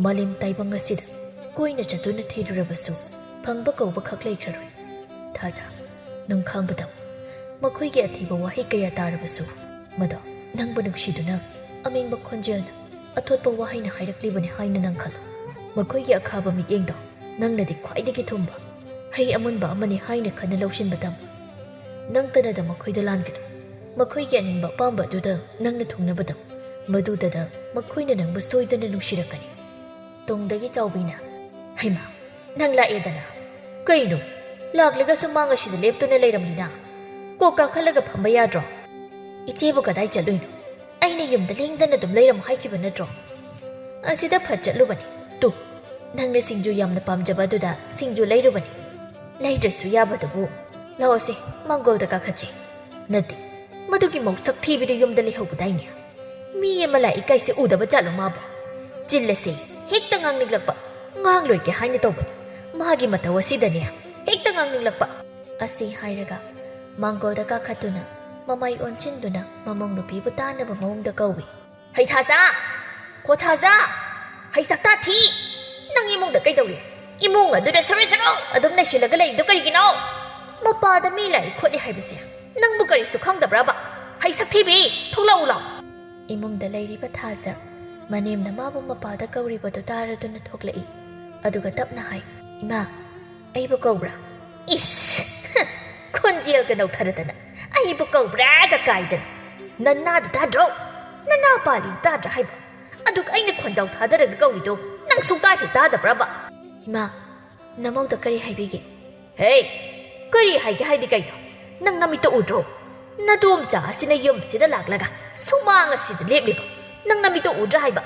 ꯃꯥꯂꯦꯝ ꯇꯥꯏꯕꯪ ꯑꯁꯤꯗ ꯀꯣꯏꯅ ꯆꯠꯇꯨꯅ ꯊꯤꯔꯨꯔꯕꯁꯨ ꯐꯪꯕ ꯀꯧꯕ ꯈꯛ ꯂꯩꯈ꯭ꯔꯔꯣꯏ꯫ ꯊꯥꯖ, ꯅꯪ ꯈꯥꯡꯕ ꯇꯝꯃꯨ꯫ ꯃꯈꯣꯏꯒꯤ ꯑꯊꯤꯕ ꯋꯥꯍꯩ ꯀꯌꯥ ꯇꯥꯔꯕꯁꯨ, ꯃꯗꯣ ꯅꯪꯕꯨ ꯅꯨꯡꯁꯤꯗꯨꯅ ꯑꯃꯦꯡꯕ ꯈꯣꯟꯖꯦꯜꯅ ꯑꯊꯣꯠꯄ ꯋꯥꯍꯩꯅ ꯍꯥꯏꯔꯛꯂꯤꯕꯅꯤ ꯍꯥꯏꯅ ꯅꯪ ꯈꯜꯂꯨ꯫ ꯃꯈꯣꯏꯒꯤ ꯑꯈꯥꯕ ꯃꯤꯠꯌꯦꯡꯗꯣ ꯅꯪꯅꯗꯤ ꯈ꯭ꯋꯥꯏꯗꯒꯤ ꯊꯨꯝꯕ ꯍꯩ ꯑꯃꯨꯟꯕ ꯑꯃꯅꯤ ꯍꯥꯏꯅ ꯈꯟꯅ ꯂꯧꯁꯤꯟꯕ ꯇꯝꯃꯨ꯫ ꯅꯪ ꯇꯅꯗ ꯃꯈꯣꯏꯗ ꯂꯥꯟꯒꯅꯨ꯫ ꯃꯈꯣꯏꯒꯤ ꯑꯅꯤꯡꯕ ꯑꯄꯥꯝꯕ ꯑꯗꯨꯗ ꯅꯪꯅ ꯊꯨꯡꯅꯕ ꯇꯝꯃꯨ꯫ ꯃꯗꯨꯗꯗ ꯃꯈꯣꯏꯅ ꯅꯪꯕꯨ ꯁꯣꯏꯗꯅ ꯅꯨꯡꯁꯤꯔꯛꯀꯅꯤ꯫ ꯇꯨꯡꯗꯒꯤ ꯆꯥꯎꯕꯤꯅ, "ꯍꯩꯃꯥ, ꯅꯪ ꯂꯥꯛꯑꯦꯗꯅ꯫ ꯀꯩꯅꯣ, ꯂꯥꯛꯂꯒꯁꯨ ꯃꯥꯡ ꯑꯁꯤꯗ ꯂꯦꯞꯇꯨꯅ ꯂꯩꯔꯝꯂꯤꯅ? ꯀꯣꯛ ꯀꯥꯈꯠꯂꯒ ꯐꯝꯕ ꯌꯥꯗ꯭ꯔꯣ? ꯏꯆꯦꯕꯨ ꯀꯗꯥꯏ ꯆꯠꯂꯨꯏꯅꯣ? ꯑꯩꯅ ꯌꯨꯝꯗ ꯂꯦꯡꯗꯅ ꯑꯗꯨꯝ ꯂꯩꯔꯝꯃꯨ ꯍꯥꯏꯈꯤꯕ ꯅꯠꯇ꯭ꯔꯣ? ꯑꯁꯤꯗ ꯐꯠ ꯆꯠꯂꯨꯕꯅꯤ꯫ ꯇꯨ, ꯅꯪꯅ ꯁꯤꯡꯖꯨ ꯌꯥꯝꯅ ꯄꯥꯝꯖꯕ ꯑꯗꯨꯗ ꯁꯤꯡꯖꯨ ꯂꯩꯔꯨꯕꯅꯤ꯫ ꯂꯩꯗ꯭ꯔꯁꯨ ꯌꯥꯕꯗꯨꯕꯨ꯫ ꯂꯥꯛꯑꯣꯁꯦ, ꯃꯥꯡꯒꯣꯜꯗ ꯀꯥꯈꯠꯁꯤ꯫ ꯅꯠꯇꯦ, ꯃꯗꯨꯒꯤ ꯃꯧ ꯁꯛꯊꯤꯕꯤꯗꯨ ꯌꯨꯝꯗ ꯂꯩꯍꯧꯕꯗꯥꯏꯅꯦ? ꯃꯤ ꯑꯃ ꯂꯥꯛꯏ ꯀꯥꯏꯁꯦ ꯎꯗꯕ ꯖꯥꯠꯂꯣ ꯃꯥꯕꯨ? ꯆꯤꯜꯂꯁꯦ, ꯍꯦꯛꯇ ꯉꯥꯡꯅꯤꯡꯂꯛꯄ꯫ ꯉꯥꯡꯂꯣꯏꯒꯦ ꯍꯥꯏꯅ ꯇꯧꯕꯅꯤ꯫ ꯃꯥꯒꯤ ꯃꯇꯧ ꯑꯁꯤꯗꯅꯦ ꯍꯦꯛꯇ ꯉꯥꯡꯅꯤꯡꯂꯛꯄ꯫" ꯑꯁꯤ ꯍꯥꯏꯔꯒ ꯃꯥꯡꯒꯣꯜꯗ ꯀꯥꯈꯠꯇꯨꯅ ꯃꯃꯥꯏ ꯑꯣꯟꯁꯤꯟꯗꯨꯅ ꯃꯃꯧ ꯅꯨꯄꯤꯕꯨ ꯇꯥꯅꯕ ꯃꯑꯣꯡꯗ ꯀꯧꯏ꯫ "ꯍꯩ ꯊꯥꯖ! ꯈꯣ ꯊꯥꯖ! ꯍꯩ ꯁꯛꯇꯥ ꯊꯤ! ꯅꯪ ꯏꯃꯨꯡꯗ ꯀꯩꯗꯧꯔꯤ? ꯏꯃꯨꯡ ꯑꯗꯨꯗ ꯁꯨꯔꯨ ꯁꯨꯔꯨ ꯑꯗꯨꯝ ꯂꯩꯁꯤꯜꯂꯒ ꯂꯩꯔꯤꯗꯣ ꯀꯔꯤꯒꯤꯅꯣ? ꯃꯄꯥꯗ ꯃꯤ ꯂꯥꯛꯏ ꯈꯣꯠꯂꯤ ꯍꯥꯏꯕꯁꯦ ꯅꯪꯕꯨ ꯀꯔꯤꯁꯨ ꯈꯪꯗꯕ꯭ꯔꯕ? ꯍꯩ ꯁꯛꯊꯤꯕꯤ, ꯊꯣꯛꯂꯛꯎ ꯂꯥꯎ!" ꯏꯃꯨꯡꯗ ꯂꯩꯔꯤꯕ ꯊꯥꯖ ꯃꯅꯦꯝꯅ ꯃꯥꯕꯨ ꯃꯄꯥꯗ ꯀꯧꯔꯤꯕꯗꯨ ꯇꯥꯔꯗꯨꯅ ꯊꯣꯛꯂꯛꯏ꯫ ꯑꯗꯨꯒ ꯇꯞꯅ ꯍꯥꯏ, "ꯏꯃꯥ, ꯑꯩꯕꯨ ꯀꯧꯕ꯭ꯔꯥ?" "ꯏꯁ! ꯍ! ꯈꯣꯟꯖꯦꯜꯒ ꯅꯧꯊꯔꯗꯅ ꯑꯩꯕꯨ ꯀꯧꯕ꯭ꯔꯥꯒ ꯀꯥꯏꯗꯅ꯫ ꯅꯅꯥꯗꯨ ꯇꯥꯗ꯭ꯔꯣ? ꯅꯅꯥ ꯄꯥꯜꯂꯤ ꯇꯥꯗ꯭ꯔꯥ ꯍꯥꯏꯕ? ꯑꯗꯨꯒ ꯑꯩꯅ ꯈꯣꯟꯖꯥꯎ ꯊꯥꯗꯔꯒ ꯀꯧꯔꯤꯗꯣ ꯅꯪ ꯁꯨꯡꯇꯥ ꯍꯦꯛ ꯇꯥꯗꯕ꯭ꯔꯕ?" "ꯏꯃꯥ, ꯅꯃꯧꯗ ꯀꯔꯤ ꯍꯥꯏꯕꯤꯒꯦ?" "ꯍꯦ, ꯀꯔꯤ ꯍꯥꯏꯒꯦ ꯍꯥꯏꯗꯤ ꯀꯩꯅꯣ? ꯅꯪ ꯅꯃꯤꯠꯇ ꯎꯗ꯭ꯔꯣ? ꯅꯗꯣꯝꯆꯥ ꯑꯁꯤꯅ ꯌꯨꯝꯁꯤꯗ ꯂꯥꯛꯂꯒ ꯁꯨꯃꯥꯡ ꯑꯁꯤꯗ ꯂꯦꯞꯂꯤꯕ ꯅꯪ ꯅꯃꯤꯠꯇ ꯎꯗ꯭ꯔꯥ ꯍꯥꯏꯕ?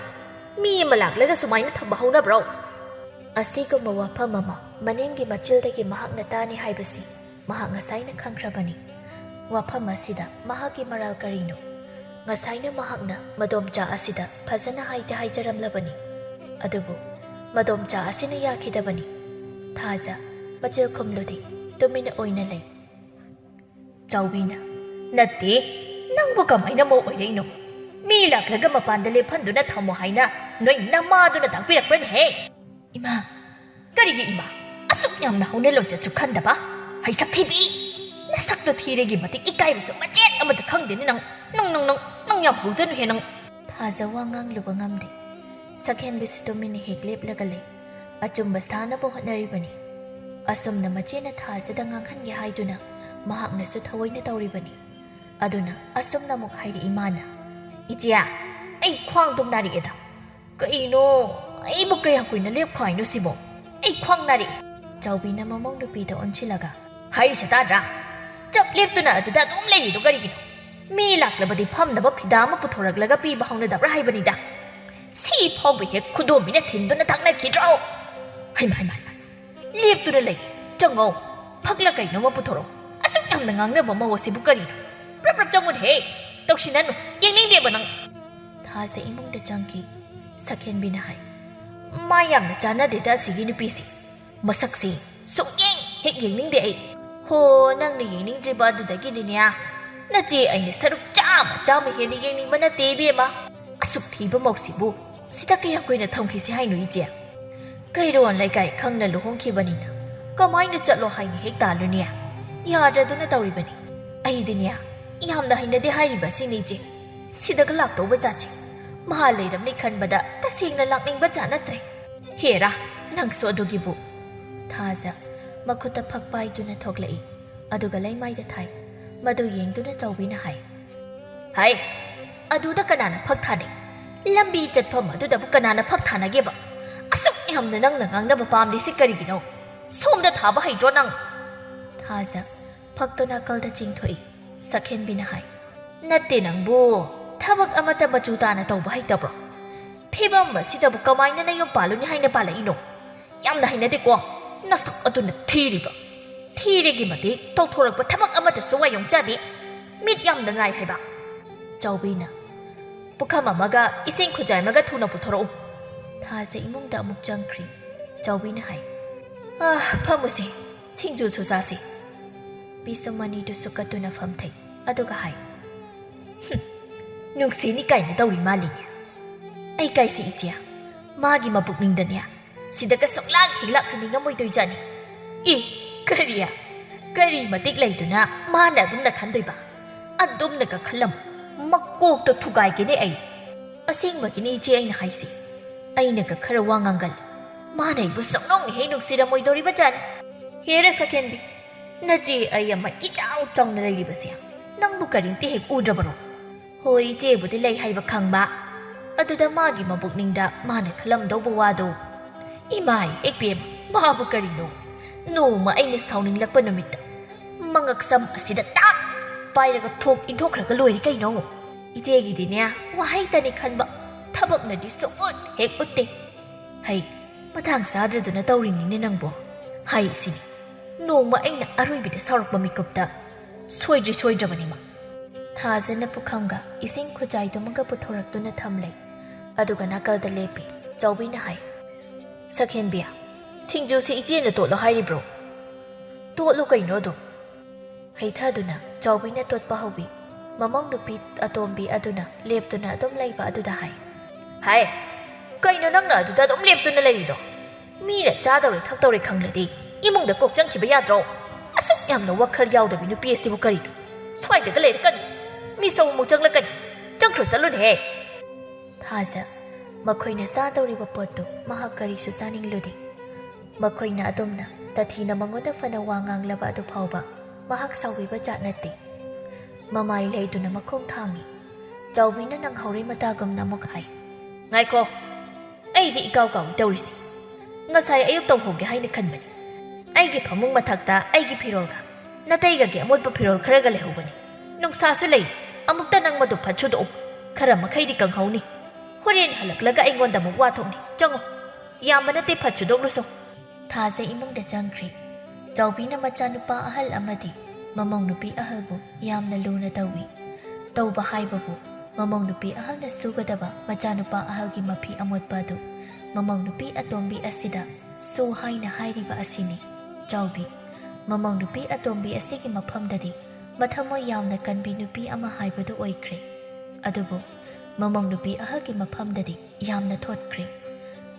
ꯃꯤ ꯑꯃ ꯂꯥꯛꯂꯒ ꯁꯨꯃꯥꯏꯅ ꯊꯝꯕ ꯍꯧꯅꯕ꯭ꯔꯣ?" ꯑꯁꯤꯒꯨꯝꯕ ꯋꯥꯐꯝ ꯑꯃ ꯃꯅꯦꯝꯒꯤ ꯃꯆꯤꯜꯗꯒꯤ ꯃꯍꯥꯛꯅ ꯇꯥꯅꯤ ꯍꯥꯏꯕꯁꯤ ꯃꯍꯥꯛ ꯉꯁꯥꯏꯅ ꯈꯪꯈ꯭ꯔꯕꯅꯤ꯫ ꯋꯥꯐꯝ ꯑꯁꯤꯗ ꯃꯍꯥꯛꯀꯤ ꯃꯔꯥꯜ ꯀꯔꯤꯅꯣ? ꯉꯁꯥꯏꯅ ꯃꯍꯥꯛꯅ ꯃꯗꯣꯝꯆꯥ ꯑꯁꯤꯗ ꯐꯖꯅ ꯍꯥꯏꯗꯤ ꯍꯥꯏꯖꯔꯝꯂꯕꯅꯤ꯫ ꯑꯗꯨꯕꯨ ꯃꯗꯣꯝꯆꯥ ꯑꯁꯤꯅ ꯌꯥꯈꯤꯗꯕꯅꯤ꯫ ꯊꯥꯖ ꯃꯆꯤꯜ ꯈꯨꯝꯂꯨꯗꯦ, ꯇꯨꯃꯤꯟꯅ ꯑꯣꯏꯅ ꯂꯩ꯫ ꯆꯥꯎꯕꯤꯅ, "ꯅꯠꯇꯦ, ꯅꯪꯕꯨ ꯀꯃꯥꯏꯅ ꯃꯧ ꯑꯣꯏꯔꯛꯏꯅꯣ? ꯃꯤ ꯂꯥꯛꯂꯒ ꯃꯄꯥꯟꯗ ꯂꯦꯞꯍꯟꯗꯨꯅ ꯊꯝꯃꯣ ꯍꯥꯏꯅ ꯅꯣꯏ ꯅꯃꯥꯗꯨꯅ ꯇꯥꯛꯄꯤꯔꯛꯄ꯭ꯔꯅꯦꯍꯦ?" "ꯏꯃꯥ!" "ꯀꯔꯤꯒꯤ ꯏꯃꯥ? ꯑꯁꯨꯛ ꯌꯥꯝꯅ ꯍꯧꯅ ꯂꯣꯟꯆꯠꯁꯨ ꯈꯟꯗꯕ? ꯍꯩ ꯁꯛꯊꯤꯕꯤ!" ꯅꯁꯛꯇꯣ ꯊꯤꯔꯦꯒꯤ ꯃꯇꯤꯛ ꯏꯀꯥꯏꯕꯁꯨ ꯃꯆꯦꯠ ꯑꯃꯠꯇ ꯈꯪꯗꯦꯅꯦ ꯅꯪ꯫ ꯅꯪ, ꯅꯪ, ꯅꯪ, ꯅꯪ ꯌꯥꯝ ꯍꯧꯖꯅꯨꯍꯦ ꯅꯪ꯫ ꯊꯥꯖ ꯋꯥ ꯉꯥꯡꯂꯨꯕ ꯉꯝꯗꯦ꯫ ꯁꯛꯍꯦꯟꯕꯤꯁꯨ ꯇꯨꯃꯤꯟꯅ ꯍꯦꯛ ꯂꯦꯞꯂꯒ ꯂꯩ꯫ ꯑꯆꯨꯝꯕ ꯁꯥꯅꯕ ꯍꯣꯠꯅꯔꯤꯕꯅꯤ꯫ ꯑꯁꯨꯝꯅ ꯃꯆꯦꯅ ꯊꯥꯖꯗ ꯉꯥꯡꯍꯟꯒꯦ ꯍꯥꯏꯗꯨꯅ ꯃꯍꯥꯛꯅꯁꯨ ꯊꯑꯣꯏꯅ ꯇꯧꯔꯤꯕꯅꯤ꯫ ꯑꯗꯨꯅ ꯑꯁꯨꯝꯅ ꯑꯃꯨꯛ ꯍꯥꯏꯔꯛꯏ ꯃꯥꯅ, "ꯏꯆꯦ, ꯑꯩ ꯈ꯭ꯋꯥꯡ ꯑꯗꯨꯝ ꯅꯥꯔꯛꯑꯦꯗ꯫ ꯀꯩꯅꯣ, ꯑꯩꯕꯨ ꯀꯌꯥꯝ ꯀꯨꯏꯅ ꯂꯦꯞꯈꯣ ꯍꯥꯏꯅꯣ ꯁꯤꯕꯣ? ꯑꯩ ꯈ꯭ꯋꯥꯡ ꯅꯥꯔꯛꯑꯦ꯫" ꯆꯥꯎꯕꯤꯅ ꯃꯃꯧ ꯅꯨꯄꯤꯗ ꯑꯣꯟꯁꯤꯜꯂꯒ, "ꯍꯥꯏꯔꯤꯁꯦ ꯇꯥꯗ꯭ꯔꯥ? ꯆꯞ ꯂꯦꯞꯇꯨꯅ ꯑꯗꯨꯗ ꯑꯗꯨꯝ ꯂꯩꯔꯤꯗꯣ ꯀꯔꯤꯒꯤꯅꯣ? ꯃꯤ ꯂꯥꯛꯂꯕꯗꯤ ꯐꯝꯅꯕ ꯐꯤꯗꯥ ꯑꯃ ꯄꯨꯊꯣꯔꯛꯂꯒ ꯄꯤꯕ ꯍꯧꯅꯗꯕ꯭ꯔꯥ ꯍꯥꯏꯕꯅꯤꯗ꯫ ꯁꯤ ꯐꯥꯎꯕ ꯍꯦꯛ ꯈꯨꯗꯣꯝꯕꯤꯅ ꯊꯤꯟꯗꯨꯅ ꯊꯛꯅꯈꯤꯗ꯭ꯔꯣ? ꯍꯩꯃꯥ, ꯍꯩꯃꯥ, ꯍꯩꯃꯥ꯫ ꯂꯦꯞꯇꯨꯅ ꯂꯩ꯫ ꯆꯪꯉꯣ꯫ ꯐꯛꯂ ꯀꯩꯅꯣꯃ ꯄꯨꯊꯣꯔꯛꯑꯣ꯫ ꯑꯁꯨꯛ ꯌꯥꯝꯅ ꯉꯥꯡꯅꯕ ꯃꯧ ꯑꯁꯤꯕꯨ ꯀꯔꯤꯅꯣ? ꯄ꯭ꯔꯞ ꯄ꯭ꯔꯞ ꯆꯪꯉꯨꯅꯦꯍꯦ꯫ ꯇꯧꯁꯤꯟꯅꯅꯨ꯫ ꯌꯦꯡꯅꯤꯡꯗꯦꯕ ꯅꯪ꯫" ꯊꯥꯖ ꯏꯃꯨꯡꯗ ꯆꯪꯈꯤ꯫ ꯁꯛꯍꯦꯟꯕꯤꯅ ꯍꯥꯏ, "ꯃꯥ ꯌꯥꯝꯅ ꯆꯥꯟꯅꯗꯦꯗ ꯑꯁꯤꯒꯤ ꯅꯨꯄꯤꯁꯤ꯫ ꯃꯁꯛꯁꯤ ꯁꯨꯛꯌꯦꯡ ꯍꯦꯛ ꯌꯦꯡꯅꯤꯡꯗꯦ ꯑꯩ꯫" "ꯍꯣ, ꯅꯪꯅ ꯌꯦꯡꯅꯤꯡꯗ꯭ꯔꯤꯕ ꯑꯗꯨꯗꯒꯤꯅꯤꯅꯦ꯫ ꯅꯆꯦ ꯑꯩꯅ ꯁꯔꯨꯛ ꯆꯥꯝꯃ, ꯆꯥꯝꯃ ꯍꯦꯟꯅ ꯌꯦꯡꯅꯤꯡꯕ ꯅꯠꯇꯦ ꯏꯕꯦꯝꯃ꯫ ꯑꯁꯨꯛ ꯊꯤꯕ ꯃꯧꯁꯤꯕꯨ ꯁꯤꯗ ꯀꯌꯥꯝ ꯀꯨꯏꯅ ꯊꯝꯈꯤꯁꯤ ꯍꯥꯏꯅꯣ ꯏꯆꯦ?" "ꯀꯩꯔꯣꯜ ꯂꯩꯀꯥꯏ ꯈꯪꯅ ꯂꯨꯍꯣꯡꯈꯤꯕꯅꯤꯅ ꯀꯃꯥꯏꯅ ꯆꯠꯂꯣ ꯍꯥꯏꯅ ꯍꯦꯛ ꯇꯥꯜꯂꯨꯅꯤ? ꯌꯥꯗ꯭ꯔꯗꯨꯅ ꯇꯧꯔꯤꯕꯅꯤ꯫ ꯑꯩꯗꯤꯅꯦ, ꯌꯥꯝꯅ ꯍꯩꯅꯗꯦ ꯍꯥꯏꯔꯤꯕ ꯑꯁꯤꯅꯤ ꯏꯆꯦ꯫ ꯁꯤꯗꯒ ꯂꯥꯛꯇꯧꯕ ꯖꯥꯠꯁꯦ ꯃꯍꯥ ꯂꯩꯔꯝꯅꯤ ꯈꯟꯕꯗ ꯇꯁꯦꯡꯅ ꯂꯥꯛꯅꯤꯡꯕ ꯖꯥꯠ ꯅꯠꯇ꯭ꯔꯦ꯫ ꯍꯦꯔꯥ, ꯅꯪꯁꯨ ꯑꯗꯨꯒꯤꯕꯨ꯫" ꯊꯥꯖ ꯃꯈꯨꯠꯇ ꯐꯛ ꯄꯥꯏꯗꯨꯅ ꯊꯣꯛꯂꯛꯏ꯫ ꯑꯗꯨꯒ ꯂꯩꯃꯥꯏꯗ ꯊꯥꯏ꯫ ꯃꯗꯨ ꯌꯦꯡꯗꯨꯅ ꯆꯥꯎꯕꯤꯅ ꯍꯥꯏ, "ꯍꯥꯏ, ꯑꯗꯨꯗ ꯀꯅꯥꯅ ꯐꯛ ꯊꯥꯅꯩ? ꯂꯝꯕꯤ ꯆꯠꯐꯝ ꯑꯗꯨꯗꯕꯨ ꯀꯅꯥꯅ ꯐꯛ ꯊꯥꯅꯒꯦꯕ? ꯑꯁꯨꯛ ꯌꯥꯝꯅ ꯅꯪꯅ ꯉꯥꯡꯅꯕ ꯄꯥꯝꯂꯤꯁꯤ ꯀꯔꯤꯒꯤꯅꯣ? ꯁꯣꯝꯗ ꯊꯥꯕ ꯍꯩꯇ꯭ꯔꯣ ꯅꯪ?" ꯊꯥꯖ ꯐꯛꯇꯨ ꯅꯥꯀꯜꯗ ꯆꯤꯡꯊꯣꯛꯏ꯫ ꯁꯛꯍꯦꯟꯕꯤꯅ ꯍꯥꯏ, "ꯅꯠꯇꯦ ꯅꯪꯕꯨ, ꯊꯕꯛ ꯑꯃꯠꯇ ꯃꯆꯨ ꯇꯥꯅ ꯇꯧꯕ ꯍꯩꯇꯕ꯭ꯔꯣ? ꯐꯤꯕꯝ ꯑꯁꯤꯗꯕꯨ ꯀꯃꯥꯏꯅ ꯅꯌꯨꯝ ꯄꯥꯜꯂꯨꯅꯤ ꯍꯥꯏꯅ ꯄꯥꯜꯂꯛꯏꯅꯣ? ꯌꯥꯝꯅ ꯍꯩꯅꯗꯦꯀꯣ꯫ ꯅꯁꯛ ꯑꯗꯨꯅ ꯊꯤꯔꯤꯕ꯫ ꯊꯤꯔꯦꯒꯤ ꯃꯇꯤꯛ ꯇꯧꯊꯣꯔꯛꯄ ꯊꯕꯛ ꯑꯃꯠꯇꯁꯨ ꯋꯥꯌꯣꯡ ꯆꯥꯗꯦ꯫ ꯃꯤꯠ ꯌꯥꯝꯅ ꯅꯥꯏ ꯍꯥꯏꯕ꯫" ꯆꯥꯎꯕꯤꯅ, "ꯄꯨꯈꯝ ꯑꯃꯒ ꯏꯁꯤꯡ ꯈꯨꯖꯥꯏ ꯑꯃꯒ ꯊꯨꯅ ꯄꯨꯊꯣꯔꯛꯎ꯫" ꯊꯥꯖ ꯏꯃꯨꯡꯗ ꯑꯃꯨꯛ ꯆꯪꯈ꯭ꯔꯤ꯫ ꯆꯥꯎꯕꯤꯅ ꯍꯥꯏ, "ꯑꯥ, ꯐꯝꯃꯨꯁꯦ, ꯁꯤꯡꯖꯨꯁꯨ ꯆꯥꯁꯤ꯫" ꯄꯤꯁꯨꯝ ꯑꯅꯤꯗꯨ ꯁꯨꯛꯀꯠꯇꯨꯅ ꯐꯝꯊꯩ꯫ ꯑꯗꯨꯒ ꯍꯥꯏ, "ꯍꯨꯝ, ꯅꯨꯡꯁꯤꯅꯤ ꯀꯥꯏꯅ ꯇꯧꯔꯤ ꯃꯥꯜꯂꯤꯅꯦ꯫ ꯑꯩ ꯀꯥꯏꯁꯦ ꯏꯆꯦ, ꯃꯥꯒꯤ ꯃꯄꯨꯛꯅꯤꯡꯗꯅꯦ ꯁꯤꯗꯒ ꯁꯨꯛꯂꯥꯛ ꯍꯦꯛ ꯂꯥꯛꯍꯟꯅꯤꯡꯉꯝꯃꯣꯏꯗꯣꯏꯖꯥꯠꯅꯤ꯫ ꯑꯦ, ꯀꯔꯤ? ꯀꯔꯤ ꯃꯇꯤꯛ ꯂꯩꯗꯨꯅ ꯃꯥꯅ ꯑꯗꯨꯝꯅ ꯈꯟꯗꯣꯏꯕ? ꯑꯗꯨꯝꯅꯒ ꯈꯜꯂꯝꯃꯨ꯫ ꯃꯀꯣꯛꯇꯣ ꯊꯨꯒꯥꯏꯒꯦꯅꯦ ꯑꯩ꯫ ꯑꯁꯦꯡꯕꯒꯤꯅꯤ ꯏꯆꯦ ꯑꯩꯅ ꯍꯥꯏꯁꯦ꯫ ꯑꯩꯅꯒ ꯈꯔ ꯋꯥ ꯉꯥꯡꯒꯜꯂꯦ꯫ ꯃꯥꯅ ꯑꯩꯕꯨ ꯁꯨꯡꯅꯨꯡ ꯍꯦꯛ ꯅꯨꯡꯁꯤꯔꯝꯃꯣꯏꯗꯧꯔꯤꯕ ꯖꯥꯠꯅꯤ꯫ ꯍꯦꯔ ꯁꯛꯍꯦꯟꯕꯤ, ꯅꯆꯦ ꯑꯩ ꯑꯃ ꯏꯆꯥꯎ ꯆꯥꯎꯅ ꯂꯩꯔꯤꯕꯁꯦ ꯅꯪꯕꯨ ꯀꯔꯤꯝꯇ ꯍꯦꯛ ꯎꯗ꯭ꯔꯕꯔꯣ? ꯍꯣꯏ, ꯏꯆꯦꯕꯨꯗꯤ ꯂꯩ ꯍꯥꯏꯕ ꯈꯪꯕ꯫ ꯑꯗꯨꯗ ꯃꯥꯒꯤ ꯃꯕꯨꯛꯅꯤꯡꯗ ꯃꯥꯅ ꯈꯜꯂꯝꯗꯧꯕ ꯋꯥꯗꯣ꯫ ꯏꯃꯥꯏ, ꯏꯄꯦꯝ, ꯃꯥꯕꯨ ꯀꯔꯤꯅꯣ? ꯅꯣꯡꯃ ꯑꯩꯅ ꯁꯥꯎꯅꯤꯡꯂꯛꯄ ꯅꯨꯃꯤꯠꯇ ꯃꯉꯛꯁꯝ ꯑꯁꯤꯗ ꯇꯥꯛ ꯄꯥꯏꯔꯒ ꯊꯣꯛ ꯏꯟꯊꯣꯛꯈ꯭ꯔꯒ ꯂꯣꯏꯔꯦ ꯀꯩꯅꯣ꯫ ꯏꯆꯦꯒꯤꯗꯤꯅꯦ, ꯋꯥꯍꯩꯇꯅꯤ ꯈꯟꯕ, ꯊꯕꯛꯅꯗꯤ ꯁꯨꯡꯎꯠ ꯍꯦꯛ ꯎꯠꯇꯦ꯫ ꯍꯩ, ꯃꯇꯥꯡ ꯆꯥꯗ꯭ꯔꯗꯨꯅ ꯇꯧꯔꯤꯅꯤꯅꯦ ꯅꯪꯕꯣ꯫ ꯍꯥꯏꯔꯤꯁꯤꯅꯤ, ꯅꯣꯡꯃ ꯑꯩꯅ ꯑꯔꯣꯏꯕꯤꯗ ꯁꯥꯎꯔꯛꯄ ꯃꯤꯀꯨꯞꯇ ꯁꯣꯏꯗ꯭ꯔꯤ ꯁꯣꯏꯗ꯭ꯔꯕꯅꯤ ꯃꯥ꯫ ꯊꯥꯖꯅ ꯄꯨꯈꯝꯒ ꯏꯁꯤꯡ ꯈꯨꯖꯥꯏꯗꯨꯃꯒ ꯄꯨꯊꯣꯔꯛꯇꯨꯅ ꯊꯝꯂꯦ꯫ ꯑꯗꯨꯒ ꯅꯥꯀꯜꯗ ꯂꯦꯞꯄꯤ꯫ ꯆꯥꯎꯕꯤꯅ ꯍꯥꯏ, "ꯁꯛꯍꯦꯟꯕꯤ, ꯁꯤꯡꯖꯨꯁꯤ ꯏꯆꯦꯅ ꯇꯣꯠꯂꯣ ꯍꯥꯏꯔꯤꯕ꯭ꯔꯣ?" "ꯇꯣꯠꯂꯨ ꯀꯩꯅꯣ ꯑꯗꯨꯝ꯫" ꯍꯩꯊꯗꯨꯅ ꯆꯥꯎꯕꯤꯅ ꯇꯣꯠꯄ ꯍꯧꯏ꯫ ꯃꯃꯧ ꯅꯨꯄꯤ ꯑꯇꯣꯝꯕꯤ ꯑꯗꯨꯅ ꯂꯦꯞꯇꯨꯅ ꯑꯗꯨꯝ ꯂꯩꯕ ꯑꯗꯨꯗ ꯍꯥꯏ, "ꯍꯥꯏ, ꯀꯩꯅꯣ ꯅꯪꯅ ꯑꯗꯨꯗ ꯑꯗꯨꯝ ꯂꯦꯞꯇꯨꯅ ꯂꯩꯔꯤꯗꯣ? ꯃꯤꯅ ꯆꯥꯗꯧꯔꯦ ꯊꯛꯇꯧꯔꯦ ꯈꯪꯂꯗꯤ ꯏꯃꯨꯡꯗ ꯀꯣꯛ ꯆꯪꯈꯤꯕ ꯌꯥꯗ꯭ꯔꯣ? ꯑꯁꯨꯛ ꯌꯥꯝꯅ ꯋꯥꯈꯜ ꯌꯥꯎꯗꯕꯤ ꯅꯨꯄꯤ ꯑꯁꯤꯕꯨ ꯀꯔꯤꯅꯣ? ꯁ꯭ꯋꯥꯏꯗꯒ ꯂꯩꯔꯛꯀꯅꯨ꯫ ꯃꯤꯁꯧ ꯑꯃꯨꯛ ꯆꯪꯂꯛꯀꯅꯤ꯫ ꯆꯪꯈ꯭ꯔꯣ, ꯆꯠꯂꯨꯅꯦꯍꯦ꯫" ꯊꯥꯖ, ꯃꯈꯣꯏꯅ ꯆꯥꯗꯧꯔꯤꯕ ꯄꯣꯠꯇꯨ ꯃꯍꯥꯛ ꯀꯔꯤꯁꯨ ꯆꯥꯅꯤꯡꯂꯨꯗꯦ꯫ ꯃꯈꯣꯏꯅ ꯑꯗꯨꯝꯅ ꯇꯊꯤꯅ ꯃꯉꯣꯟꯗ ꯐꯅ ꯋꯥ ꯉꯥꯡꯂꯕ ꯑꯗꯨ ꯐꯥꯎꯕ ꯃꯍꯥꯛ ꯁꯥꯎꯕꯤꯕ ꯖꯥꯠ ꯅꯠꯇꯦ꯫ ꯃꯃꯥꯏ ꯂꯩꯗꯨꯅ ꯃꯈꯣꯡ ꯊꯥꯡꯏ꯫ ꯆꯥꯎꯕꯤꯅ ꯅꯪꯍꯧꯔꯦ ꯃꯇꯥꯒꯨꯝꯅ ꯑꯃꯨꯛ ꯍꯥꯏ, "ꯉꯥꯏꯈꯣ, ꯑꯩꯗꯤ ꯏꯀꯥꯎ ꯀꯥꯎꯏ ꯇꯧꯔꯤꯁꯦ꯫ ꯉꯁꯥꯏ ꯑꯌꯨꯛ ꯇꯧꯍꯧꯒꯦ ꯍꯥꯏꯅ ꯈꯟꯕꯅꯤ꯫ ꯑꯩꯒꯤ ꯐꯃꯨꯡ ꯃꯊꯛꯇ ꯑꯩꯒꯤ ꯐꯤꯔꯣꯜꯒ ꯅꯇꯩꯒꯒꯤ ꯑꯃꯣꯠꯄ ꯐꯤꯔꯣꯜ ꯈꯔꯒ ꯂꯩꯍꯧꯕꯅꯤ꯫ ꯅꯨꯡꯁꯥꯁꯨ ꯂꯩ, ꯑꯃꯨꯛꯇ ꯅꯪ ꯃꯗꯨ ꯐꯠ ꯁꯨꯗꯣꯛꯎ꯫ ꯈꯔ ꯃꯈꯩꯗꯤ ꯀꯪꯍꯧꯅꯤ꯫ ꯍꯣꯔꯦꯟ ꯍꯜꯂꯛꯂꯒ ꯑꯩꯉꯣꯟꯗ ꯑꯃꯨꯛ ꯋꯥ ꯊꯣꯛꯅꯤ꯫ ꯆꯪꯉꯣ, ꯌꯥꯝꯕ ꯅꯠꯇꯦ, ꯐꯠ ꯁꯨꯗꯣꯛꯂꯨꯁꯣ꯫" ꯊꯥꯖ ꯏꯃꯨꯡꯗ ꯆꯪꯈ꯭ꯔꯦ꯫ ꯆꯥꯎꯕꯤꯅ ꯃꯆꯥꯅꯨꯄꯥ ꯑꯍꯜ ꯑꯃꯗꯤ ꯃꯃꯧ ꯅꯨꯄꯤ ꯑꯍꯜꯕꯨ ꯌꯥꯝꯅ ꯂꯨꯅ ꯇꯧꯏ꯫ ꯇꯧꯕ ꯍꯥꯏꯕꯕꯨ, ꯃꯃꯧ ꯅꯨꯄꯤ ꯑꯍꯜꯅ ꯁꯨꯒꯗꯕ ꯃꯆꯥꯅꯨꯄꯥ ꯑꯍꯜꯒꯤ ꯃꯐꯤ ꯑꯃꯣꯠꯄ ꯑꯗꯨ ꯃꯃꯧ ꯅꯨꯄꯤ ꯑꯇꯣꯝꯕꯤ ꯑꯁꯤꯗ ꯁꯨ ꯍꯥꯏꯅ ꯍꯥꯏꯔꯤꯕ ꯑꯁꯤꯅꯤ꯫ ꯆꯥꯎꯕꯤ, ꯃꯃꯧ ꯅꯨꯄꯤ ꯑꯇꯣꯝꯕꯤ ꯑꯁꯤꯒꯤ ꯃꯐꯝꯗꯗꯤ ꯃꯊꯃꯣꯏ ꯌꯥꯝꯅ ꯀꯟꯕꯤ ꯅꯨꯄꯤ ꯑꯃ ꯍꯥꯏꯕꯗꯨ ꯑꯣꯏꯈ꯭ꯔꯦ꯫ ꯑꯗꯨꯕꯨ ꯃꯃꯧ ꯅꯨꯄꯤ ꯑꯍꯜꯒꯤ ꯃꯐꯝꯗꯗꯤ ꯌꯥꯝꯅ ꯊꯣꯠꯈ꯭ꯔꯦ꯫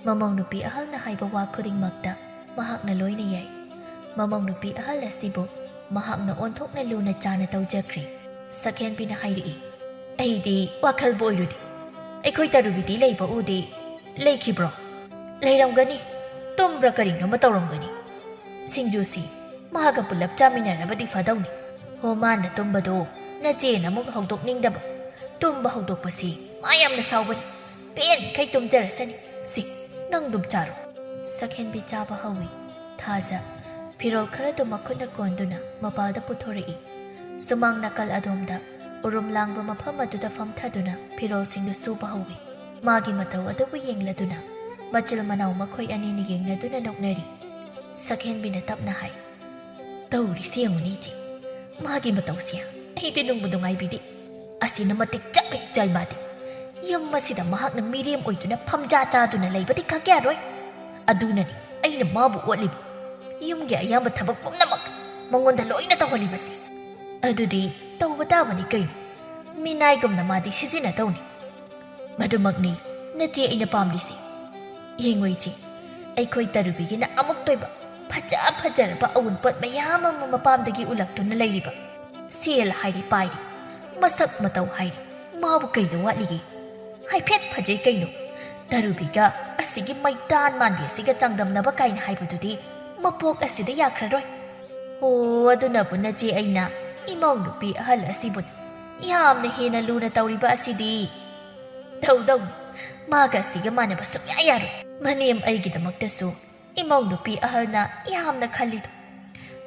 ꯃꯃꯧ ꯅꯨꯄꯤ ꯑꯍꯜꯅ ꯍꯥꯏꯕ ꯋꯥ ꯈꯨꯗꯤꯡꯃꯛꯇ ꯃꯍꯥꯛꯅ ꯂꯣꯏꯅ ꯌꯥꯏ꯫ ꯃꯃꯧ ꯅꯨꯄꯤ ꯑꯍꯜ ꯑꯁꯤꯕꯨ ꯃꯍꯥꯛꯅ ꯑꯣꯟꯊꯣꯛꯅ ꯂꯨꯅ ꯆꯥꯅ ꯇꯧꯖꯈ꯭ꯔꯦ꯫ ꯁꯛꯍꯦꯟꯕꯤꯅ ꯍꯥꯏꯔꯛꯏ, "ꯑꯩꯗꯤ ꯋꯥꯈꯜꯕꯨ ꯑꯣꯏꯔꯨꯗꯦ꯫ ꯑꯩꯈꯣꯏ ꯇꯔꯨꯕꯤꯗꯤ ꯂꯩꯕ ꯎꯗꯦ꯫ ꯂꯩꯈꯤꯕ꯭ꯔꯣ?" "ꯂꯩꯔꯝꯒꯅꯤ꯫ ꯇꯨꯝꯕ꯭ꯔꯥ ꯀꯔꯤꯅꯣꯃ ꯇꯧꯔꯝꯒꯅꯤ꯫ ꯁꯤꯡꯖꯨꯁꯤ ꯃꯥꯒ ꯄꯨꯂꯞ ꯆꯥꯃꯤꯟꯅꯔꯕꯗꯤ ꯐꯗꯧꯅꯤ꯫ ꯍꯣ, ꯃꯥꯅ ꯇꯨꯝꯕꯗꯣ ꯅꯆꯦꯅ ꯑꯃꯨꯛ ꯍꯧꯗꯣꯛꯅꯤꯡꯗꯕ꯫ ꯇꯨꯝꯕ ꯍꯧꯗꯣꯛꯄꯁꯤ ꯃꯥ ꯌꯥꯝꯅ ꯁꯥꯎꯕꯅꯤ꯫ ꯄꯦꯟꯈꯩ ꯇꯨꯝꯖꯔꯁꯅꯤ꯫ ꯁꯤ, ꯅꯪ ꯑꯗꯨꯝ ꯆꯥꯔꯣ꯫" ꯁꯛꯍꯦꯟꯕꯤ ꯆꯥꯕ ꯍꯧꯏ꯫ ꯊꯥꯖ ꯐꯤꯔꯣꯜ ꯈꯔꯗꯨ ꯃꯈꯨꯠꯅ ꯀꯣꯟꯗꯨꯅ ꯃꯄꯥꯜꯗ ꯄꯨꯊꯣꯔꯛꯏ꯫ ꯁꯨꯃꯥꯡ ꯅꯥꯀꯜ ꯑꯗꯣꯝꯗ ꯎꯔꯨꯝ ꯂꯥꯡꯕ ꯃꯐꯝ ꯑꯗꯨꯗ ꯐꯝꯊꯗꯨꯅ ꯐꯤꯔꯣꯜꯁꯤꯡꯗꯨ ꯁꯨꯕ ꯍꯧꯏ꯫ ꯃꯥꯒꯤ ꯃꯇꯧ ꯑꯗꯨꯕꯨ ꯌꯦꯡꯂꯗꯨꯅ ꯃꯆꯤꯜ ꯃꯅꯥꯎ ꯃꯈꯣꯏ ꯑꯅꯤꯅ ꯌꯦꯡꯅꯗꯨꯅ ꯅꯣꯛꯅꯔꯤ꯫ ꯁꯛꯍꯦꯟꯕꯤꯅ ꯇꯞꯅ ꯍꯥꯏ, "ꯇꯧꯔꯤꯁꯤ ꯌꯦꯡꯉꯨꯅꯦ ꯏꯆꯦ꯫ ꯃꯥꯒꯤ ꯃꯇꯧꯁꯦ ꯑꯩꯗꯤ ꯅꯨꯡꯕꯨ ꯅꯨꯡꯉꯥꯏꯕꯤꯗꯦ꯫ ꯑꯁꯤꯅ ꯃꯇꯤꯛ ꯆꯥꯕ ꯍꯤꯆꯥꯏ ꯃꯥꯗꯤ꯫ ꯌꯨꯝ ꯑꯁꯤꯗ ꯃꯍꯥꯛꯅ ꯃꯤꯔꯦꯝ ꯑꯣꯏꯗꯨꯅ ꯐꯝꯖꯥ ꯆꯥꯗꯨꯅ ꯂꯩꯕꯗꯤ ꯈꯛ ꯌꯥꯔꯣꯏ꯫ ꯑꯗꯨꯅꯅꯤ ꯑꯩꯅ ꯃꯥꯕꯨ ꯑꯣꯠꯂꯤꯕ꯫ ꯌꯨꯝꯒꯤ ꯑꯌꯥꯝꯕ ꯊꯕꯛ ꯄꯨꯝꯅꯃꯛ ꯃꯉꯣꯟꯗ ꯂꯣꯏꯅ ꯇꯧꯍꯜꯂꯤꯕꯁꯦ꯫ ꯑꯗꯨꯗꯤ ꯇꯧꯕ ꯇꯥꯕꯅꯤ ꯀꯩꯅꯣ꯫ ꯃꯤꯅꯥꯏꯒꯨꯝꯅ ꯃꯥꯗꯤ ꯁꯤꯖꯤꯟꯅꯗꯧꯅꯤ꯫ ꯃꯗꯨꯃꯛꯅꯤ ꯅꯆꯦ ꯑꯩꯅ ꯄꯥꯝꯂꯤꯁꯦ꯫ ꯌꯦꯡꯉꯨ ꯏꯆꯦ, ꯑꯩꯈꯣꯏ ꯇꯔꯨꯕꯤꯒꯤꯅ ꯑꯃꯨꯛꯇꯣꯏꯕ ꯐꯖ ꯐꯖꯔꯕ ꯑꯋꯨꯟꯄꯣꯠ ꯃꯌꯥꯝ ꯑꯃ ꯃꯄꯥꯝꯗꯒꯤ ꯎꯠꯂꯛꯇꯨꯅ ꯂꯩꯔꯤꯕ꯫ ꯁꯦꯜ ꯍꯥꯏꯔꯤ ꯄꯥꯏꯔꯤ, ꯃꯁꯛ ꯃꯇꯧ ꯍꯥꯏꯔꯤ, ꯃꯥꯕꯨ ꯀꯩꯗ ꯋꯥꯠꯂꯤꯒꯦ? ꯍꯥꯏꯐꯦꯠ ꯐꯖꯩ ꯀꯩꯅꯣ꯫ ꯇꯔꯨꯕꯤꯒ ꯑꯁꯤꯒꯤ ꯃꯩꯇꯥꯟ ꯃꯥꯟꯕꯤ ꯑꯁꯤꯒ ꯆꯥꯡꯗꯝꯅꯕ ꯀꯥꯏꯅ ꯍꯥꯏꯕꯗꯨꯗꯤ ꯃꯄꯣꯛ ꯑꯁꯤꯗ ꯌꯥꯈ꯭ꯔꯔꯣꯏ꯫ ꯍꯣ, ꯑꯗꯨꯅꯕꯨ ꯅꯆꯦ ꯑꯩꯅ ꯏꯃꯧ ꯅꯨꯄꯤ ꯑꯍꯜ ꯑꯁꯤꯕꯨ ꯌꯥꯝꯅ ꯍꯦꯟꯅ ꯂꯨꯅ ꯇꯧꯔꯤꯕ ꯑꯁꯤꯗꯤ꯫ ꯇꯧꯗꯧꯅꯤ꯫ ꯃꯥꯒ ꯑꯁꯤꯒ ꯃꯥꯟꯅꯕ ꯁꯨꯡꯌꯥ ꯌꯥꯔꯣꯏ꯫ ꯃꯅꯦꯝ ꯑꯩꯒꯤꯗꯃꯛꯇꯁꯨ ꯏꯃꯧ ꯅꯨꯄꯤ ꯑꯍꯜꯅ ꯌꯥꯝꯅ ꯈꯜꯂꯤꯗꯣ꯫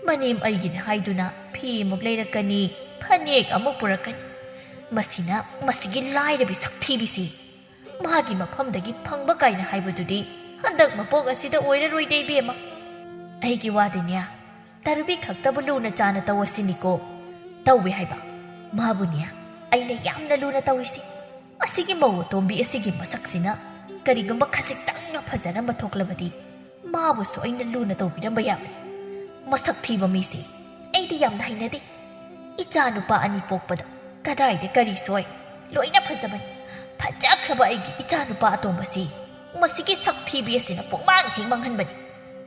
ꯃꯅꯦꯝ ꯑꯩꯒꯤꯅꯤ ꯍꯥꯏꯗꯨꯅ ꯐꯤ ꯑꯃꯨꯛ ꯂꯩꯔꯛꯀꯅꯤ, ꯐꯅꯦꯛ ꯑꯃꯨꯛ ꯄꯨꯔꯛꯀꯅꯤ꯫ ꯃꯁꯤꯅ ꯃꯁꯤꯒꯤ ꯂꯥꯏꯔꯕꯤ ꯁꯛꯊꯤꯕꯤꯁꯤ꯫ ꯃꯥꯒꯤ ꯃꯐꯝꯗꯒꯤ ꯐꯪꯕ ꯀꯥꯏꯅ ꯍꯥꯏꯕꯗꯨꯗꯤ ꯍꯟꯗꯛ ꯃꯄꯣꯛ ꯑꯁꯤꯗ ꯑꯣꯏꯔꯔꯣꯏꯗ ꯏꯕꯦꯝꯃ꯫ ꯑꯩꯒꯤ ꯋꯥꯗꯤꯅꯦ, ꯇꯔꯨꯕꯤ ꯈꯛꯇꯕꯨ ꯂꯨꯅ ꯆꯥꯅ ꯇꯧ ꯑꯁꯤꯅꯤꯀꯣ꯫ ꯇꯧꯋꯦ ꯍꯥꯏꯕ꯫ ꯃꯥꯕꯨꯅꯦ ꯑꯩꯅ ꯌꯥꯝꯅ ꯂꯨꯅ ꯇꯧꯔꯤꯁꯤ꯫ ꯑꯁꯤꯒꯤ ꯃꯧ ꯑꯇꯣꯝꯕꯤ ꯑꯁꯤꯒꯤ ꯃꯁꯛꯁꯤꯅ ꯀꯔꯤꯒꯨꯝꯕ ꯈꯖꯤꯛꯇꯪꯒ ꯐꯖꯔꯝꯕ ꯊꯣꯛꯂꯕꯗꯤ ꯃꯥꯕꯨꯁꯨ ꯑꯩꯅ ꯂꯨꯅ ꯇꯧꯕꯤꯔꯝꯕ ꯌꯥꯕꯅꯤ꯫ ꯃꯁꯛ ꯊꯤꯕ ꯃꯤꯁꯤ ꯑꯩꯗꯤ ꯌꯥꯝꯅ ꯍꯩꯅꯗꯦ꯫ ꯏꯆꯥ ꯅꯨꯄꯥ ꯑꯅꯤ ꯄꯣꯛꯄꯗ ꯀꯗꯥꯏꯗ ꯀꯔꯤ ꯁꯣꯏ? ꯂꯣꯏꯅ ꯐꯖꯕꯅꯤ꯫ ꯐꯖꯈ꯭ꯔꯕ ꯑꯩꯒꯤ ꯏꯆꯥ ꯅꯨꯄꯥ ꯑꯇꯣꯝꯕꯁꯤ ꯃꯁꯤꯒꯤ ꯁꯛ ꯊꯤꯕꯤ ꯑꯁꯤꯅ ꯄꯨꯡꯃꯥꯡ ꯍꯦꯛ ꯃꯥꯡꯍꯟꯕꯅꯤ꯫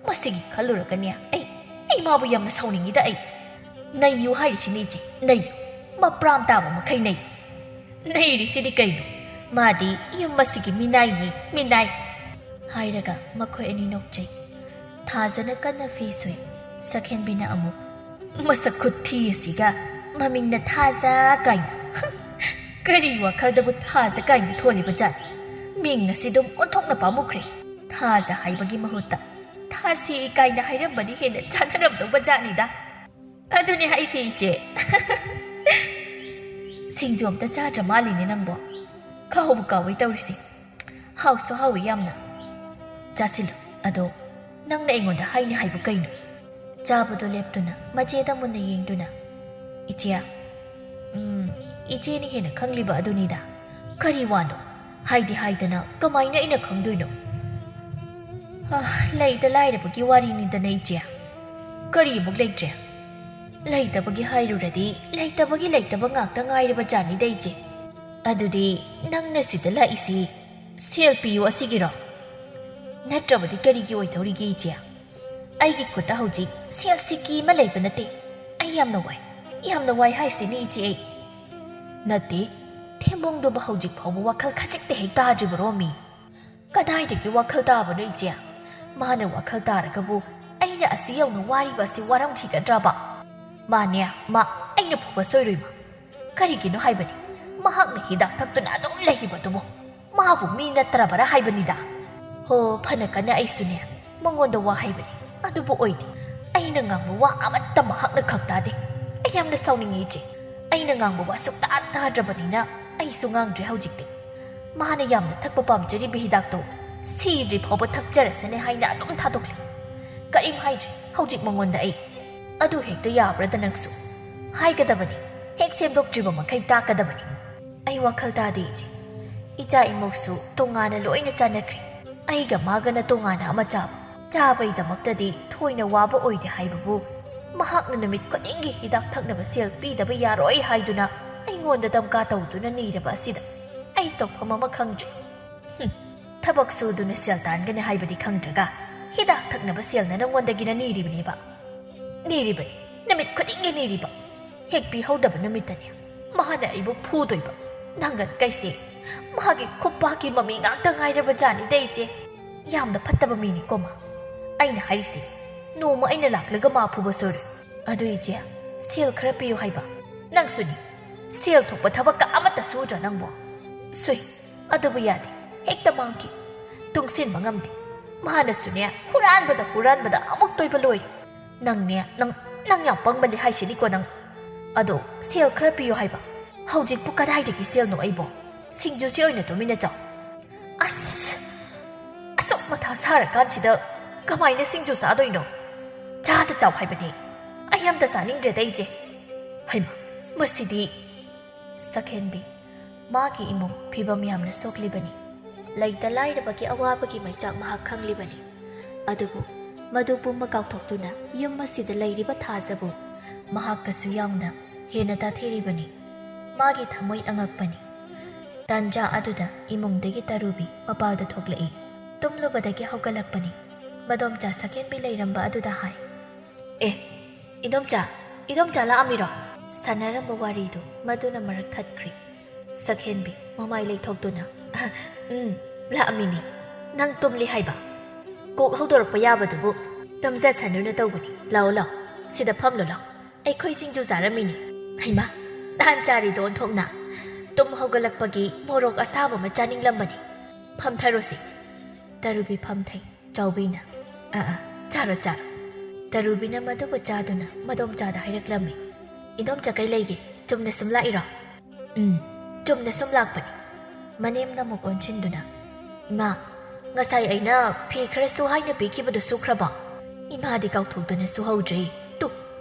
ꯃꯁꯤꯒꯤ ꯈꯜꯂꯨꯔꯒꯅꯦ ꯑꯩ, ꯑꯩ ꯃꯥꯕꯨ ꯌꯥꯝꯅ ꯁꯥꯎꯅꯤꯡꯉꯤꯗ ꯑꯩ꯫ "ꯅꯩꯌꯨ ꯍꯥꯏꯔꯤꯁꯤꯅꯤ ꯏꯆꯦ, ꯅꯩꯌꯨ꯫ ꯃꯄ꯭ꯔꯥꯝ ꯇꯥꯕ ꯃꯈꯩ ꯅꯩ꯫ ꯅꯩꯔꯤꯁꯤꯗꯤ ꯀꯩꯅꯣ? ꯃꯥꯗꯤ ꯌꯨꯝ ꯑꯁꯤꯒꯤ ꯃꯤꯅꯥꯏꯅꯤ, ꯃꯤꯅꯥꯏ!" ꯍꯥꯏꯔꯒ ꯃꯈꯣꯏ ꯑꯅꯤ ꯅꯣꯛꯆꯩ꯫ ꯊꯥꯖꯅ ꯀꯟꯅ ꯐꯤ ꯁꯨꯏ꯫ ꯁꯛꯍꯦꯟꯕꯤꯅ ꯑꯃꯨꯛ, "ꯃꯁꯛ ꯈꯨꯊꯤ ꯑꯁꯤꯒ, ꯃꯃꯤꯡꯅ ꯊꯥꯖ ꯀꯥꯏꯅ꯫ ꯀꯔꯤ ꯋꯥꯈꯜꯗꯕꯨ ꯊꯥꯖ ꯀꯥꯏꯅ ꯊꯣꯜꯂꯤꯕ ꯖꯥꯠ? ꯃꯤꯡ ꯑꯁꯤ ꯑꯗꯨꯝ ꯑꯣꯟꯊꯣꯛꯅ ꯄꯥꯝꯃꯨꯈ꯭ꯔꯦ꯫ ꯊꯥꯖ ꯍꯥꯏꯕꯒꯤ ꯃꯍꯨꯠꯇ ꯊꯥꯁꯤ ꯀꯥꯏꯅ ꯍꯥꯏꯔꯝꯕꯗꯤ ꯍꯦꯟꯅ ꯆꯥꯟꯅꯔꯝꯗꯧꯕ ꯖꯥꯠꯅꯤꯗ꯫ ꯑꯗꯨꯅꯦ ꯍꯥꯏꯁꯦ, ꯏꯆꯦ꯫" "ꯁꯤꯡꯖꯨ ꯑꯝꯇ ꯆꯥꯗ꯭ꯔ ꯃꯥꯜꯂꯤꯅꯦ ꯅꯪꯕꯣ꯫ ꯀꯥꯎꯕꯨ ꯀꯥꯎꯏ ꯇꯧꯔꯤꯁꯦ꯫ ꯍꯥꯎꯁꯨ ꯍꯥꯎꯏ ꯌꯥꯝꯅ꯫ ꯆꯥꯁꯤꯜꯂꯨ꯫ ꯑꯗꯣ ꯅꯪꯅ ꯑꯩꯉꯣꯟꯗ ꯍꯥꯏꯅꯤ ꯍꯥꯏꯕ ꯀꯩꯅꯣ?" ꯆꯥꯕꯗꯣ ꯂꯦꯞꯇꯨꯅ ꯃꯆꯦꯗ ꯃꯨꯟꯅ ꯌꯦꯡꯗꯨꯅ, "ꯏꯆꯦ, ꯎꯝ, ꯏꯆꯦꯅ ꯍꯦꯟꯅ ꯈꯪꯂꯤꯕ ꯑꯗꯨꯅꯤꯗ꯫ ꯀꯔꯤ ꯋꯥꯅꯣ? ꯍꯥꯏꯗꯤ ꯍꯥꯏꯗꯅ ꯀꯃꯥꯏꯅ ꯑꯩꯅ ꯈꯪꯗꯣꯏꯅꯣ?" "ꯑ, ꯂꯩꯇ ꯂꯥꯏꯔꯕꯒꯤ ꯋꯥꯔꯤꯅꯤꯗꯅ, ꯏꯆꯦ꯫ ꯀꯔꯤ ꯑꯃꯨꯛ ꯂꯩꯇ꯭ꯔꯦ? ꯂꯩꯇꯕꯒꯤ ꯍꯥꯏꯔꯨꯔꯗꯤ ꯂꯩꯇꯕꯒꯤ ꯂꯩꯇꯕ ꯉꯥꯛꯇ ꯉꯥꯏꯔꯕ ꯖꯥꯠꯅꯤꯗ, ꯏꯆꯦ꯫ ꯑꯗꯨꯗꯤ ꯅꯪꯅ ꯁꯤꯗ ꯂꯥꯛꯏꯁꯤ ꯁꯦꯜ ꯄꯤꯌꯨ ꯑꯁꯤꯒꯤꯔꯣ? ꯅꯠꯇ꯭ꯔꯕꯗꯤ ꯀꯔꯤꯒꯤ ꯑꯣꯏꯗꯧꯔꯤꯒꯦ, ꯏꯆꯦ? ꯑꯩꯒꯤ ꯈꯨꯠꯇ ꯍꯧꯖꯤꯛ ꯁꯦꯜ ꯁꯤꯀꯤ ꯑꯃ ꯂꯩꯕ ꯅꯠꯇꯦ꯫ ꯑꯩ ꯌꯥꯝꯅ ꯋꯥꯏ, ꯌꯥꯝꯅ ꯋꯥꯏ ꯍꯥꯏꯁꯤꯅꯤ, ꯏꯆꯦ, ꯑꯩ꯫" "ꯅꯠꯇꯦ, ꯊꯦꯝꯕꯣꯡꯗꯨꯕꯨ ꯍꯧꯖꯤꯛ ꯐꯥꯎꯕ ꯋꯥꯈꯜ ꯈꯖꯤꯛꯇ ꯍꯦꯛ ꯇꯥꯗ꯭ꯔꯤꯕꯔꯣ, ꯃꯤ? ꯀꯗꯥꯏꯗꯒꯤ ꯋꯥꯈꯜ ꯇꯥꯕꯅꯣ, ꯏꯆꯦ? ꯃꯥꯅ ꯋꯥꯈꯜ ꯇꯥꯔꯒꯕꯨ ꯑꯩꯅ ꯑꯁꯤ ꯌꯧꯅ ꯋꯥꯔꯤꯕ ꯑꯁꯤ ꯋꯥꯔꯝꯈꯤꯒꯗ꯭ꯔꯕ? ꯃꯥꯅꯦ, ꯃꯥ ꯑꯩꯅ ꯐꯨꯕ ꯁꯣꯏꯔꯣꯏ, ꯃꯥ꯫ ꯀꯔꯤꯒꯤꯅꯣ ꯍꯥꯏꯕꯅꯤ, ꯃꯍꯥꯛꯅ ꯍꯤꯗꯥꯛ ꯊꯛꯇꯨꯅ ꯑꯗꯨꯝ ꯂꯩꯔꯤꯕꯗꯨꯕꯨ? ꯃꯥꯕꯨ ꯃꯤ ꯅꯠꯇ꯭ꯔꯕꯔꯥ ꯍꯥꯏꯕꯅꯤꯗ꯫ ꯍꯣ, ꯐꯅ ꯀꯟꯅ ꯑꯩꯁꯨꯅꯦ ꯃꯉꯣꯟꯗ ꯋꯥ ꯍꯥꯏꯕꯅꯤ, ꯑꯗꯨꯕꯨ ꯑꯣꯏꯗꯦ꯫ ꯑꯩꯅ ꯉꯥꯡꯕ ꯋꯥ ꯑꯃꯠꯇ ꯃꯍꯥꯛꯅ ꯈꯪ ꯇꯥꯗꯦ꯫ ꯑꯩ ꯌꯥꯝꯅ ꯁꯥꯎꯅꯤꯡꯉꯤ, ꯏꯆꯦ꯫ ꯑꯩꯅ ꯉꯥꯡꯕ ꯋꯥ ꯁꯨꯛꯇꯥ ꯇꯥꯗ꯭ꯔꯕꯅꯤꯅ ꯑꯩꯁꯨ ꯉꯥꯡꯗ꯭ꯔꯦ ꯍꯧꯖꯤꯛꯇꯤ꯫ ꯃꯥꯅ ꯌꯥꯝꯅ ꯊꯛꯄ ꯄꯥꯝꯖꯔꯤꯕ ꯍꯤꯗꯥꯛꯇꯣ ꯁꯤꯗ꯭ꯔꯤ ꯐꯥꯎꯕ ꯊꯛꯆꯔꯁꯅꯦ ꯍꯥꯏꯅ ꯑꯗꯨꯝ ꯊꯥꯗꯣꯛꯂꯦ꯫ ꯀꯔꯤꯝ ꯍꯥꯏꯗ꯭ꯔꯦ ꯍꯧꯖꯤꯛ ꯃꯉꯣꯟꯗ ꯑꯩ꯫ ꯑꯗꯨ ꯍꯦꯛꯇ ꯌꯥꯕ꯭ꯔꯥꯗ ꯅꯪꯁꯨ? ꯍꯥꯏꯒꯗꯕꯅꯤ, ꯍꯦꯛ ꯁꯦꯝꯗꯣꯛꯇ꯭ꯔꯤꯕ ꯃꯈꯩ ꯇꯥꯛꯀꯗꯕꯅꯤ꯫ ꯑꯩ ꯋꯥꯈꯜ ꯇꯥꯗꯦ, ꯏꯆꯦ꯫ ꯏꯆꯥ ꯏꯃꯧꯁꯨ ꯇꯣꯉꯥꯟꯅ ꯂꯣꯏꯅ ꯆꯥꯟꯅꯈ꯭ꯔꯦ꯫ ꯑꯩꯒ ꯃꯥꯒꯅ ꯇꯣꯉꯥꯟꯅ ꯑꯃ ꯆꯥꯕ꯫ ꯆꯥꯕꯩꯗꯃꯛꯇꯗꯤ ꯊꯣꯏꯅ ꯋꯥꯕ ꯑꯣꯏꯗꯦ ꯍꯥꯏꯕꯕꯨ, ꯃꯍꯥꯛꯅ ꯅꯨꯃꯤꯠ ꯈꯨꯗꯤꯡꯒꯤ ꯍꯤꯗꯥꯛ ꯊꯛꯅꯕ ꯁꯦꯜ ꯄꯤꯗꯕ ꯌꯥꯔꯣꯏ ꯍꯥꯏꯗꯨꯅ ꯑꯩꯉꯣꯟꯗ ꯗꯝꯀꯥ ꯇꯧꯗꯨꯅ ꯅꯤꯔꯕ ꯑꯁꯤꯗ ꯑꯩ ꯇꯧꯐꯝ ꯑꯃ ꯈꯪꯗ꯭ꯔꯦ꯫ ꯍꯨꯝ, ꯊꯕꯛ ꯁꯨꯗꯨꯅ ꯁꯦꯜ ꯇꯥꯟꯒꯅꯤ ꯍꯥꯏꯕꯗꯤ ꯈꯪꯗ꯭ꯔꯒ, ꯍꯤꯗꯥꯛ ꯊꯛꯅꯕ ꯁꯦꯜꯅ ꯅꯉꯣꯟꯗꯒꯤꯅ ꯅꯤꯔꯤꯕꯅꯦꯕ꯫ ꯅꯤꯔꯤꯕꯅꯤ, ꯅꯨꯃꯤꯠ ꯈꯨꯗꯤꯡꯒꯤ ꯅꯤꯔꯤꯕ? ꯍꯦꯛ ꯄꯤꯍꯧꯗꯕ ꯅꯨꯃꯤꯠꯇꯅꯦ ꯃꯥꯅ ꯑꯩꯕꯨ ꯐꯨꯗꯣꯏꯕ꯫ ꯅꯪꯒꯟ ꯀꯩꯁꯦ ꯃꯥꯒꯤ ꯈꯨꯄꯥꯛꯀꯤ ꯃꯃꯤ ꯉꯥꯛꯇ ꯉꯥꯏꯔꯕ ꯖꯥꯠꯅꯤꯗ ꯏꯆꯦ꯫ ꯌꯥꯝꯅ ꯐꯠꯇꯕ ꯃꯤꯅꯤꯀꯣ ꯃꯥ꯫ ꯑꯩꯅ ꯍꯥꯏꯔꯤꯁꯦ, ꯅꯣꯡꯃ ꯑꯩꯅ ꯂꯥꯛꯂꯒ ꯃꯥ ꯐꯨꯕ ꯁꯣꯏꯔꯣꯏ꯫ ꯑꯗꯨ ꯏꯆꯦ, ꯁꯦꯜ ꯈꯔ ꯄꯤꯌꯨ ꯍꯥꯏꯕ꯫ ꯅꯪꯁꯨꯅꯤ, ꯁꯦꯜ ꯊꯣꯛꯄ ꯊꯕꯛꯀ ꯑꯃꯠꯇ ꯁꯨꯗ꯭ꯔꯥ ꯅꯪꯕꯣ? ꯁꯨꯏ, ꯑꯗꯨꯕꯨ ꯌꯥꯗꯦ, ꯍꯦꯛꯇ ꯃꯥꯡꯈꯤ꯫ ꯇꯨꯡꯁꯤꯟꯕ ꯉꯝꯗꯦ꯫ ꯃꯥꯅꯁꯨꯅꯦ, ꯍꯨꯔꯥꯟꯕꯗ ꯍꯨꯔꯥꯟꯕꯗ ꯑꯃꯨꯛ ꯇꯣꯏꯕ ꯂꯣꯏꯔꯦ꯫ ꯅꯪꯅꯦ, ꯅꯪ, ꯅꯪ ꯌꯥꯝ ꯄꯪꯃꯜꯂꯦ ꯍꯥꯏꯁꯤꯅꯤꯀꯣ ꯅꯪ꯫ ꯑꯗꯣ ꯁꯦꯜ ꯈꯔ ꯄꯤꯌꯨ ꯍꯥꯏꯕ꯫ ꯍꯧꯖꯤꯛꯄꯨ ꯀꯗꯥꯏꯗꯒꯤ ꯁꯦꯜꯅꯣ ꯑꯩꯕꯣ? ꯁꯤꯡꯖꯨꯁꯤ ꯑꯣꯏꯅ ꯇꯨꯃꯤꯟꯅ ꯆꯥꯎ꯫ ꯑꯁ! ꯑꯁꯨꯛ ꯃꯊꯥ ꯁꯥꯔꯀꯥꯟꯁꯤꯗ ꯀꯃꯥꯏꯅ ꯁꯤꯡꯖꯨ ꯆꯥꯗꯣꯏꯅꯣ? ꯆꯥꯗ ꯆꯥꯎ ꯍꯥꯏꯕꯅꯦ꯫ ꯑꯩ ꯑꯝꯇ ꯆꯥꯅꯤꯡꯗ꯭ꯔꯦꯗ ꯏꯆꯦ꯫ ꯍꯩꯃꯥ, ꯃꯁꯤꯗꯤ꯫ ꯁꯛꯍꯦꯟꯕꯤ, ꯃꯥꯒꯤ ꯏꯃꯨꯡ ꯐꯤꯕꯝ ꯌꯥꯝꯅ ꯁꯣꯛꯂꯤꯕꯅꯤ꯫ ꯂꯩꯇ ꯂꯥꯏꯔꯕꯒꯤ ꯑꯋꯥꯕꯒꯤ ꯃꯩꯆꯥꯛ ꯃꯍꯥꯛ ꯈꯪꯂꯤꯕꯅꯤ꯫ ꯑꯗꯨꯕꯨ ꯃꯗꯨ ꯄꯨꯝꯕ ꯀꯥꯎꯊꯣꯛꯇꯨꯅ ꯌꯨꯝ ꯑꯁꯤꯗ ꯂꯩꯔꯤꯕ ꯊꯥꯖꯕꯨ ꯃꯍꯥꯛꯀꯁꯨ ꯌꯥꯎꯅ ꯍꯦꯟꯅ ꯇꯥꯊꯤꯔꯤꯕꯅꯤ꯫ ꯃꯥꯒꯤ ꯊꯃꯣꯏ ꯑꯉꯛꯄꯅꯤ꯫ ꯇꯥꯟꯖꯥ ꯑꯗꯨꯗ ꯏꯃꯨꯡꯗꯒꯤ ꯇꯔꯨꯕꯤ ꯃꯄꯥꯜꯗ ꯊꯣꯛꯂꯛꯏ꯫ ꯇꯨꯝꯂꯨꯕꯗꯒꯤ ꯍꯧꯒꯠꯂꯛꯄꯅꯤ꯫ ꯃꯗꯣꯝꯆꯥ ꯁꯛꯍꯦꯟꯕꯤ ꯂꯩꯔꯝꯕ ꯑꯗꯨꯗ ꯍꯥꯏ, "ꯑꯦ, ꯏꯗꯣꯝꯆꯥ, ꯏꯗꯣꯝꯆꯥ ꯂꯥꯛꯑꯝꯃꯤꯔꯣ?" ꯁꯥꯟꯅꯔꯝꯕ ꯋꯥꯔꯤꯗꯨ ꯃꯗꯨꯅ ꯃꯔꯛ ꯊꯠꯈ꯭ꯔꯤ꯫ ꯁꯛꯍꯦꯟꯕꯤ ꯃꯃꯥꯏ ꯂꯩꯊꯣꯛꯇꯨꯅ, "ꯎꯝ, ꯂꯥꯛꯑꯝꯃꯤꯅꯤ꯫ ꯅꯪ ꯇꯨꯝꯂꯤ ꯍꯥꯏꯕ? ꯀꯣꯛ ꯍꯧꯗꯣꯔꯛꯄ ꯌꯥꯕꯗꯨꯕꯨ ꯇꯨꯝꯖꯁꯅꯨꯅ ꯇꯧꯕꯅꯤ꯫ ꯂꯥꯛꯑꯣ, ꯂꯥꯛꯑꯣ, ꯁꯤꯗ ꯐꯝꯂꯣ, ꯂꯥꯛꯑꯣ꯫ ꯑꯩꯈꯣꯏ ꯁꯤꯡꯖꯨ ꯆꯥꯔꯝꯃꯤꯅꯤ꯫" "ꯍꯩꯃꯥ, ꯅꯍꯥꯟ ꯆꯥꯔꯤꯗꯣ ꯑꯣꯟꯊꯣꯛꯅ꯫ ꯇꯨꯝ ꯍꯧꯒꯠꯂꯛꯄꯒꯤ ꯃꯣꯔꯣꯛ ꯑꯁꯥꯕ ꯑꯃ ꯆꯥꯅꯤꯡꯂꯝꯕꯅꯤ꯫ ꯐꯝꯊꯔꯣꯁꯤ꯫" ꯇꯔꯨꯕꯤ ꯐꯝꯊꯩ꯫ ꯆꯥꯎꯕꯤꯅ, "ꯑꯥ, ꯑꯥ, ꯆꯥꯔꯣ, ꯆꯥꯔꯣ꯫" ꯇꯔꯨꯕꯤꯅ ꯃꯗꯨꯕꯨ ꯆꯥꯗꯨꯅ ꯃꯗꯣꯝꯆꯥꯗ ꯍꯥꯏꯔꯛꯂꯝꯃꯤ, "ꯏꯗꯣꯝꯆꯥ ꯀꯩ ꯂꯩꯒꯦ? ꯆꯨꯝꯅ ꯁꯨꯝ ꯂꯥꯛꯏꯔꯣ?" "ꯎꯝ, ꯆꯨꯝꯅ ꯁꯨꯝ ꯂꯥꯛꯄꯅꯤ꯫" ꯃꯅꯦꯝꯅ ꯑꯃꯨꯛ ꯑꯣꯟꯁꯤꯟꯗꯨꯅ, "ꯏꯃꯥ, ꯉꯁꯥꯏ ꯑꯩꯅ ꯐꯤ ꯈꯔ ꯁꯨ ꯍꯥꯏꯅ ꯄꯤꯈꯤꯕꯗꯨ ꯁꯨꯈ꯭ꯔꯕꯣ?" "ꯏꯃꯥꯗꯤ ꯀꯥꯎꯊꯣꯛꯇꯅ ꯁꯨꯍꯧꯗ꯭ꯔꯦ꯫ ꯇꯨ,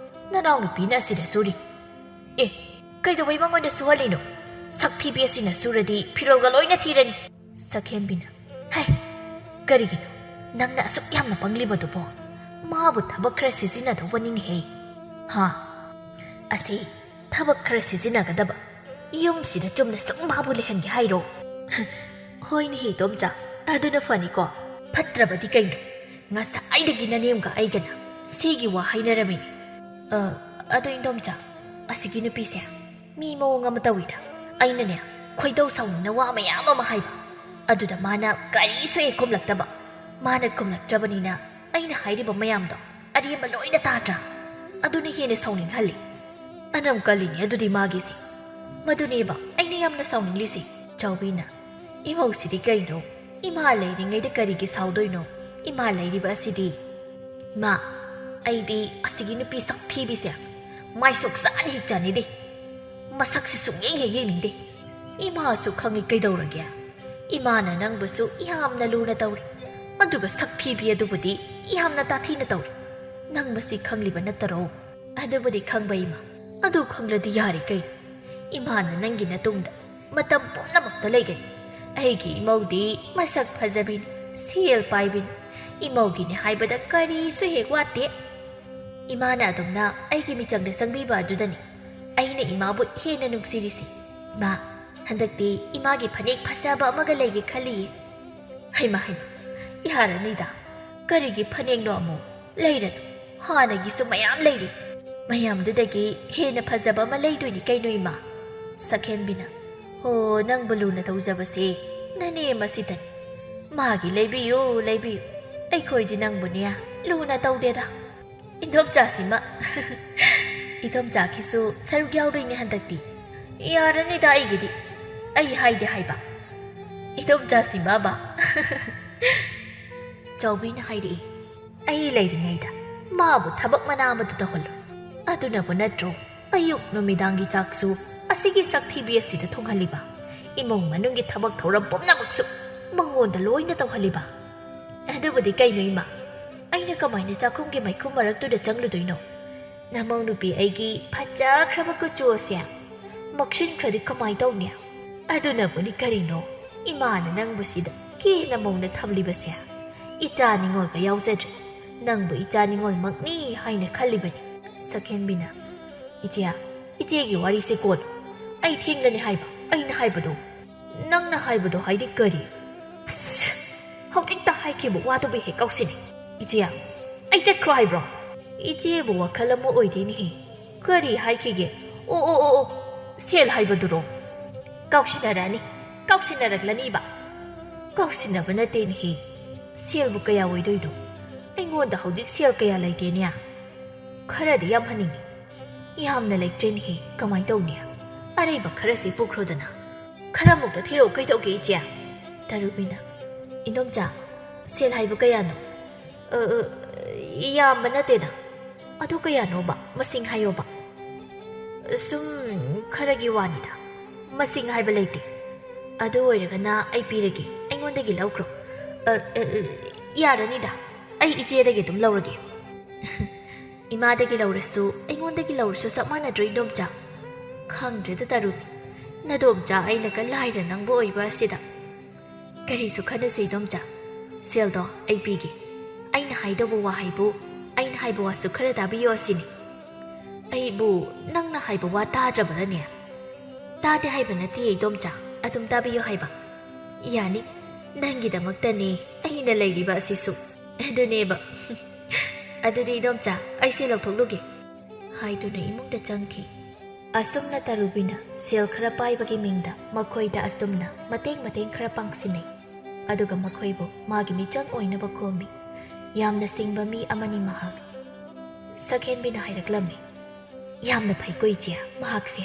ꯅꯅꯥꯎꯅꯨꯄꯤꯅ ꯑꯁꯤꯗ ꯁꯨꯔꯤ꯫" "ꯑꯦ, ꯀꯩꯗꯧꯕꯩ ꯃꯉꯣꯟꯗ ꯁꯨꯍꯜꯂꯤꯅꯣ? ꯁꯛ ꯊꯤꯕꯤ ꯑꯁꯤꯅ ꯁꯨꯔꯗꯤ ꯐꯤꯔꯣꯜꯒ ꯂꯣꯏꯅ ꯊꯤꯔꯅꯤ꯫" ꯁꯛꯍꯦꯟꯕꯤꯅ, "ꯍꯦ, ꯀꯔꯤꯒꯤꯅꯣ ꯅꯪꯅ ꯑꯁꯨꯛ ꯌꯥꯝꯅ ꯄꯪꯂꯤꯕꯗꯨꯕꯣ? ꯃꯥꯕꯨ ꯊꯕꯛ ꯈꯔ ꯁꯤꯖꯤꯟꯅꯗꯧꯕꯅꯤꯅꯦꯍꯦ꯫" "ꯍꯥ? ꯑꯁꯤ ꯊꯕꯛ ꯈꯔ ꯁꯤꯖꯤꯟꯅꯒꯗꯕ? ꯌꯨꯝꯁꯤꯗ ꯆꯨꯝꯅ ꯁꯨꯝ ꯃꯥꯕꯨ ꯂꯩꯍꯟꯒꯦ ꯍꯥꯏꯔꯣ?" "ꯍꯣꯏꯅꯦꯍꯦ, ꯏꯗꯣꯝꯆꯥ, ꯑꯗꯨꯅ ꯐꯅꯤꯀꯣ꯫ ꯐꯠꯇ꯭ꯔꯕꯗꯤ ꯀꯩꯅꯣ? ꯉꯁꯥꯏꯗꯒꯤ ꯅꯅꯦꯝꯒ ꯑꯩꯒꯅ ꯁꯤꯒꯤ ꯋꯥ ꯍꯥꯏꯅꯔꯝꯃꯤꯅꯤ꯫ ꯑ, ꯑꯗꯣ ꯏꯟꯗꯣꯝꯆꯥ, ꯑꯁꯤꯒꯤ ꯅꯨꯄꯤꯁꯦ ꯃꯤ ꯃꯑꯣꯡ ꯑꯃ ꯇꯧꯏꯗ꯫ ꯑꯩꯅꯅꯦ, ꯈꯣꯏꯗꯧ ꯁꯥꯎꯅꯤꯡꯅ ꯋꯥ ꯃꯌꯥꯝ ꯑꯃ ꯍꯥꯏꯕ, ꯑꯗꯨꯗ ꯃꯥꯅ ꯀꯔꯤꯁꯨ ꯍꯦꯛ ꯈꯨꯝꯂꯛꯇꯕ꯫ ꯃꯥꯅ ꯈꯨꯝꯂꯛꯇ꯭ꯔꯕꯅꯤꯅ ꯑꯩꯅ ꯍꯥꯏꯔꯤꯕ ꯃꯌꯥꯝꯗꯣ ꯑꯔꯦꯝꯕ ꯂꯣꯏꯅ ꯇꯥꯗ꯭ꯔꯥ? ꯑꯗꯨꯅ ꯍꯦꯟꯅ ꯁꯥꯎꯅꯤꯡꯍꯜꯂꯤ꯫ ꯑꯅꯝ ꯀꯜꯂꯤꯅꯦ ꯑꯗꯨꯗꯤ ꯃꯥꯒꯤꯁꯦ꯫ ꯃꯗꯨꯅꯦꯕ ꯑꯩꯅ ꯌꯥꯝꯅ ꯁꯥꯎꯅꯤꯡꯂꯤꯁꯦ꯫ ꯆꯥꯎꯕꯤꯅ, "ꯏꯃꯧꯁꯤꯗꯤ ꯀꯩꯅꯣ? ꯏꯃꯥ ꯂꯩꯔꯤꯉꯩꯗ ꯀꯔꯤꯒꯤ ꯁꯥꯎꯗꯣꯏꯅꯣ? ꯏꯃꯥ ꯂꯩꯔꯤꯕ ꯑꯁꯤꯗꯤ?" "ꯏꯃꯥ, ꯑꯩꯗꯤ ꯑꯁꯤꯒꯤ ꯅꯨꯄꯤ ꯁꯛꯊꯤꯕꯤꯁꯦ ꯃꯥꯏꯁꯣꯛ ꯆꯥꯅ ꯍꯦꯛ ꯆꯥꯅꯤꯡꯗꯦ꯫ ꯃꯁꯛꯁꯦ ꯁꯨꯡꯌꯦꯡ ꯍꯦꯛ ꯌꯦꯡꯅꯤꯡꯗꯦ꯫ ꯏꯃꯥꯁꯨ ꯈꯪꯉꯤ ꯀꯩꯗꯧꯔꯒꯦ? ꯏꯃꯥꯅ ꯅꯪꯕꯨꯁꯨ ꯌꯥꯝꯅ ꯂꯨꯅ ꯇꯧꯔꯤ, ꯑꯗꯨꯒ ꯁꯛꯊꯤꯕꯤ ꯑꯗꯨꯕꯨꯗꯤ ꯌꯥꯝꯅ ꯇꯥꯊꯤꯅ ꯇꯧꯔꯤ꯫ ꯅꯪ ꯃꯁꯤ ꯈꯪꯂꯤꯕ ꯅꯠꯇꯔꯣ?" "ꯑꯗꯨꯕꯨꯗꯤ ꯈꯪꯕ ꯏꯃꯥ, ꯑꯗꯨ ꯈꯪꯂꯗꯤ ꯌꯥꯔꯦ ꯀꯩꯅꯣ? ꯏꯃꯥꯅ ꯅꯪꯒꯤ ꯅꯇꯨꯡꯗ ꯃꯇꯝ ꯄꯨꯝꯅꯃꯛꯇ ꯂꯩꯒꯅꯤ꯫ ꯑꯩꯒꯤ ꯏꯃꯧꯗꯤ ꯃꯁꯛ ꯐꯖꯕꯤꯅꯤ, ꯁꯦꯜ ꯄꯥꯏꯕꯤꯅꯤ꯫ ꯏꯃꯧꯒꯤꯅꯤ ꯍꯥꯏꯕꯗ ꯀꯔꯤꯁꯨ ꯍꯦꯛ ꯋꯥꯠꯇꯦ꯫ ꯏꯃꯥꯅ ꯑꯗꯨꯝꯅ ꯑꯩꯒꯤ ꯃꯤꯆꯪꯗ ꯆꯪꯕꯤꯕ ꯑꯗꯨꯗꯅꯤ ꯑꯩꯅ ꯏꯃꯥꯕꯨ ꯍꯦꯟꯅ ꯅꯨꯡꯁꯤꯔꯤꯁꯦ꯫ ꯏꯃꯥ, ꯍꯟꯗꯛꯇꯤ ꯏꯃꯥꯒꯤ ꯐꯅꯦꯛ ꯐꯖꯕ ꯑꯃꯒ ꯂꯩꯒꯦ ꯈꯜꯂꯤꯌꯦ꯫" "ꯍꯩꯃꯥ, ꯍꯩꯃꯥ, ꯌꯥꯔꯅꯤꯗ꯫ ꯀꯔꯤꯒꯤ ꯐꯅꯦꯛꯅꯣ ꯑꯃꯨꯛ? ꯂꯩꯔꯅꯨ꯫ ꯍꯥꯟꯅꯒꯤꯁꯨ ꯃꯌꯥꯝ ꯂꯩꯔꯤ꯫ ꯃꯌꯥꯝꯗꯨꯗꯒꯤ ꯍꯦꯟꯅ ꯐꯖꯕ ꯑꯃ ꯂꯩꯗꯣꯏꯅꯤ ꯀꯩꯅꯣ, ꯏꯃꯥ꯫" ꯁꯛꯍꯦꯟꯕꯤꯅ, "ꯍꯣ, ꯅꯪꯕꯨ ꯂꯨꯅ ꯇꯧꯖꯕꯁꯦ ꯅꯅꯦ ꯃꯁꯤꯗꯅꯤ꯫ ꯃꯥꯒꯤ ꯂꯩꯕꯤꯌꯨ, ꯂꯩꯕꯤꯌꯨ꯫ ꯑꯩꯈꯣꯏꯗꯤ ꯅꯪꯕꯨꯅꯦ ꯂꯨꯅ ꯇꯧꯗꯦꯗ꯫ ꯏꯟꯗꯣꯝꯆꯥꯁꯤꯃ, ꯏꯟꯗꯣꯝꯆꯥꯒꯤꯁꯨ ꯁꯔꯨꯛ ꯌꯥꯎꯗꯣꯏꯅꯦ ꯍꯟꯗꯛꯇꯤ꯫ ꯌꯥꯔꯅꯤꯗ ꯑꯩꯒꯤꯗꯤ꯫ ꯑꯩ ꯍꯥꯏꯗꯦ ꯍꯥꯏꯕ꯫ ꯏꯟꯗꯣꯝꯆꯥꯁꯤꯃꯕ꯫" ꯆꯥꯎꯕꯤꯅ ꯍꯥꯏꯔꯛꯏ, "ꯑꯩ ꯂꯩꯔꯤꯉꯩꯗ ꯃꯥꯕꯨ ꯊꯕꯛ ꯃꯅꯥ ꯑꯃꯗ ꯇꯧꯍꯜꯂꯨ꯫ ꯑꯗꯨꯅꯕꯨ ꯅꯠꯇ꯭ꯔꯣ ꯑꯌꯨꯛ ꯅꯨꯃꯤꯗꯥꯡꯒꯤ ꯆꯥꯛꯁꯨ ꯑꯁꯤꯒꯤ ꯁꯛꯊꯤꯕꯤ ꯑꯁꯤꯗ ꯊꯣꯡꯍꯜꯂꯤꯕ? ꯏꯃꯨꯡ ꯃꯅꯨꯡꯒꯤ ꯊꯕꯛ ꯊꯧꯔꯝ ꯄꯨꯝꯅꯃꯛꯁꯨ ꯃꯉꯣꯟꯗ ꯂꯣꯏꯅ ꯇꯧꯍꯜꯂꯤꯕ?" "ꯑꯗꯨꯕꯨꯗꯤ ꯀꯩꯅꯣ ꯏꯃꯥ, ꯑꯩꯅ ꯀꯃꯥꯏꯅ ꯆꯥꯛꯈꯨꯝꯒꯤ ꯃꯩꯈꯨ ꯃꯔꯛꯇꯨꯗ ꯆꯪꯂꯨꯗꯣꯏꯅꯣ? ꯅꯃꯧ ꯅꯨꯄꯤ ꯑꯩꯒꯤ ꯐꯖꯈ꯭ꯔꯕ ꯀꯨꯆꯨ ꯑꯁꯦ ꯃꯛꯁꯤꯟꯈ꯭ꯔꯗꯤ ꯀꯃꯥꯏ ꯇꯧꯅꯤ? ꯑꯗꯨꯅꯕꯨꯅꯤ ꯀꯔꯤꯅꯣ ꯏꯃꯥꯅ ꯅꯪꯕꯨ ꯁꯤꯗ ꯀꯦꯅ ꯃꯧꯅ ꯊꯝꯂꯤꯕꯁꯦ꯫ ꯏꯆꯥ ꯅꯤꯉꯣꯜꯒ ꯌꯥꯎꯖꯗ꯭ꯔꯦ꯫ ꯅꯪꯕꯨ ꯏꯆꯥ ꯅꯤꯉꯣꯜꯃꯛꯅꯤ ꯍꯥꯏꯅ ꯈꯜꯂꯤꯕꯅꯤ꯫" ꯁꯛꯍꯦꯟꯕꯤꯅ, "ꯏꯆꯦ, ꯏꯆꯦꯒꯤ ꯋꯥꯔꯤꯁꯦ ꯀꯣꯟꯅ꯫ ꯑꯩ ꯊꯦꯡꯂꯅꯤ ꯍꯥꯏꯕ, ꯑꯩꯅ ꯍꯥꯏꯕꯗꯣ꯫" "ꯅꯪꯅ ꯍꯥꯏꯕꯗꯣ ꯍꯥꯏꯗꯤ ꯀꯔꯤ?" "ꯑꯁ, ꯍꯧꯖꯤꯛꯇ ꯍꯥꯏꯈꯤꯕ ꯋꯥꯗꯨꯕꯨ ꯍꯦꯛ ꯀꯥꯎꯁꯤꯟꯅꯦ꯫ ꯏꯆꯦ, ꯑꯩ ꯆꯠꯈ꯭ꯔꯣ ꯍꯥꯏꯕ꯭ꯔꯣ?" ꯏꯆꯦꯕꯨ ꯋꯥꯈꯜ ꯑꯃ ꯑꯣꯏꯗꯦꯅꯦꯍꯦ꯫ ꯀꯔꯤ ꯍꯥꯏꯈꯤꯒꯦ? ꯑꯣ, ꯑꯣ, ꯑꯣ, ꯑꯣ, ꯁꯦꯜ ꯍꯥꯏꯕꯗꯨꯔꯣ? ꯀꯥꯎꯁꯤꯟꯅꯔꯛꯑꯅꯤ, ꯀꯥꯎꯁꯤꯟꯅꯔꯛꯂꯅꯤꯕ꯫ ꯀꯥꯎꯁꯤꯟꯅꯕ ꯅꯠꯇꯦꯅꯦꯍꯦ꯫ ꯁꯦꯜꯕꯨ ꯀꯌꯥ ꯑꯣꯏꯗꯣꯏꯅꯣ? ꯑꯩꯉꯣꯟꯗ ꯍꯧꯖꯤꯛ ꯁꯦꯜ ꯀꯌꯥ ꯂꯩꯇꯦꯅꯦ꯫ ꯈꯔꯗꯤ ꯌꯥꯝ ꯍꯟꯅꯤꯡꯉꯤ꯫ ꯌꯥꯝꯅ ꯂꯩꯇ꯭ꯔꯦꯅꯦꯍꯦ, ꯀꯃꯥꯏ ꯇꯧꯅꯤ? ꯑꯔꯩꯕ ꯈꯔꯁꯤ ꯄꯨꯈ꯭ꯔꯣꯗꯅ꯫ ꯈꯔ ꯃꯨꯛꯇ ꯊꯤꯔꯛꯎ ꯀꯩꯗꯧꯒꯦ, ꯏꯆꯦ? ꯇꯔꯨꯕꯤꯅ, "ꯏꯟꯗꯣꯝꯆꯥ, ꯁꯦꯜ ꯍꯥꯏꯕꯨ ꯀꯌꯥꯅꯣ?" "ꯑ, ꯑ, ꯌꯥꯝꯕ ꯅꯠꯇꯦꯗ꯫ ꯑꯗꯨ ꯀꯌꯥꯅꯣꯕ? ꯃꯁꯤꯡ ꯍꯥꯏꯌꯣꯕ꯫" "ꯁꯨꯝ ꯈꯔꯒꯤ ꯋꯥꯅꯤꯗ꯫ ꯃꯁꯤꯡ ꯍꯥꯏꯕ ꯂꯩꯇꯦ꯫ ꯑꯗꯨ ꯑꯣꯏꯔꯒꯅ ꯑꯩ ꯄꯤꯔꯒꯦ, ꯑꯩꯉꯣꯟꯗꯒꯤ ꯂꯧꯈ꯭ꯔꯣ꯫" "ꯑ, ꯑ, ꯑ, ꯌꯥꯔꯅꯤꯗ, ꯑꯩ ꯏꯆꯦꯗꯒꯤ ꯑꯗꯨꯝ ꯂꯧꯔꯒꯦ꯫" "ꯏꯃꯥꯗꯒꯤ ꯂꯧꯔꯁꯨ, ꯑꯩꯉꯣꯟꯗꯒꯤ ꯂꯧꯔꯁꯨ ꯆꯞ ꯃꯥꯟꯅꯗ꯭ꯔꯣ, ꯏꯟꯗꯣꯝꯆꯥ?" "ꯈꯪꯗ꯭ꯔꯦꯗ ꯇꯔꯨ, ꯅꯗꯣꯝꯆꯥ ꯑꯩꯅꯒ ꯂꯥꯏꯔ ꯅꯪꯕ ꯑꯣꯏꯕ ꯑꯁꯤꯗ꯫" "ꯀꯔꯤꯁꯨ ꯈꯟꯅꯨꯁꯦ, ꯏꯗꯣꯝꯆꯥ꯫ ꯁꯦꯜꯗꯣ ꯑꯩ ꯄꯤꯒꯦ꯫ ꯑꯩꯅ ꯍꯥꯏꯗꯧꯕ ꯋꯥ ꯍꯥꯏꯕꯨ, ꯑꯩꯅ ꯍꯥꯏꯕ ꯋꯥꯁꯨ ꯈꯔ ꯇꯥꯕꯤꯌꯣ ꯑꯁꯤꯅꯤ꯫" "ꯑꯩꯕꯨ ꯅꯪꯅ ꯍꯥꯏꯕ ꯋꯥ ꯇꯥꯗ꯭ꯔꯕꯔꯅꯦ?" "ꯇꯥꯗꯦ ꯍꯥꯏꯕ ꯅꯠꯇꯦ, ꯏꯗꯣꯝꯆꯥ, ꯑꯗꯨꯝ ꯇꯥꯕꯤꯌꯨ ꯍꯥꯏꯕ꯫" "ꯌꯥꯅꯤ, ꯅꯪꯒꯤꯗꯃꯛꯇꯅꯦ ꯑꯩꯅ ꯂꯩꯔꯤꯕ ꯑꯁꯤꯁꯨ꯫" "ꯑꯗꯨꯅꯦꯕ꯫" "ꯑꯗꯨꯗꯤ ꯏꯗꯣꯝꯆꯥ, ꯑꯩꯁꯦ ꯂꯧꯊꯣꯛꯂꯨꯒꯦ꯫" ꯍꯥꯏꯗꯨꯅ ꯏꯃꯨꯡꯗ ꯆꯪꯈꯤ꯫ ꯑꯁꯨꯝꯅ ꯇꯔꯨꯕꯤꯅ ꯁꯦꯜ ꯈꯔ ꯄꯥꯏꯕꯒꯤ ꯃꯤꯡꯗ ꯃꯈꯣꯏꯗ ꯑꯁꯨꯝꯅ ꯃꯇꯦꯡ ꯃꯇꯦꯡ ꯈꯔ ꯄꯥꯡꯁꯤꯟꯅꯩ꯫ ꯑꯗꯨꯒ ꯃꯈꯣꯏꯕꯨ ꯃꯥꯒꯤ ꯃꯤꯆꯪ ꯑꯣꯏꯅꯕ ꯈꯣꯝꯃꯤ꯫ ꯌꯥꯝꯅ ꯁꯤꯡꯕ ꯃꯤ ꯑꯃꯅꯤ ꯃꯍꯥꯛ꯫ ꯁꯛꯍꯦꯟꯕꯤꯅ ꯍꯥꯏꯔꯛꯂꯝꯃꯤ, "ꯌꯥꯝꯅ ꯐꯩꯀꯣ ꯏꯆꯦ, ꯃꯍꯥꯛꯁꯦ꯫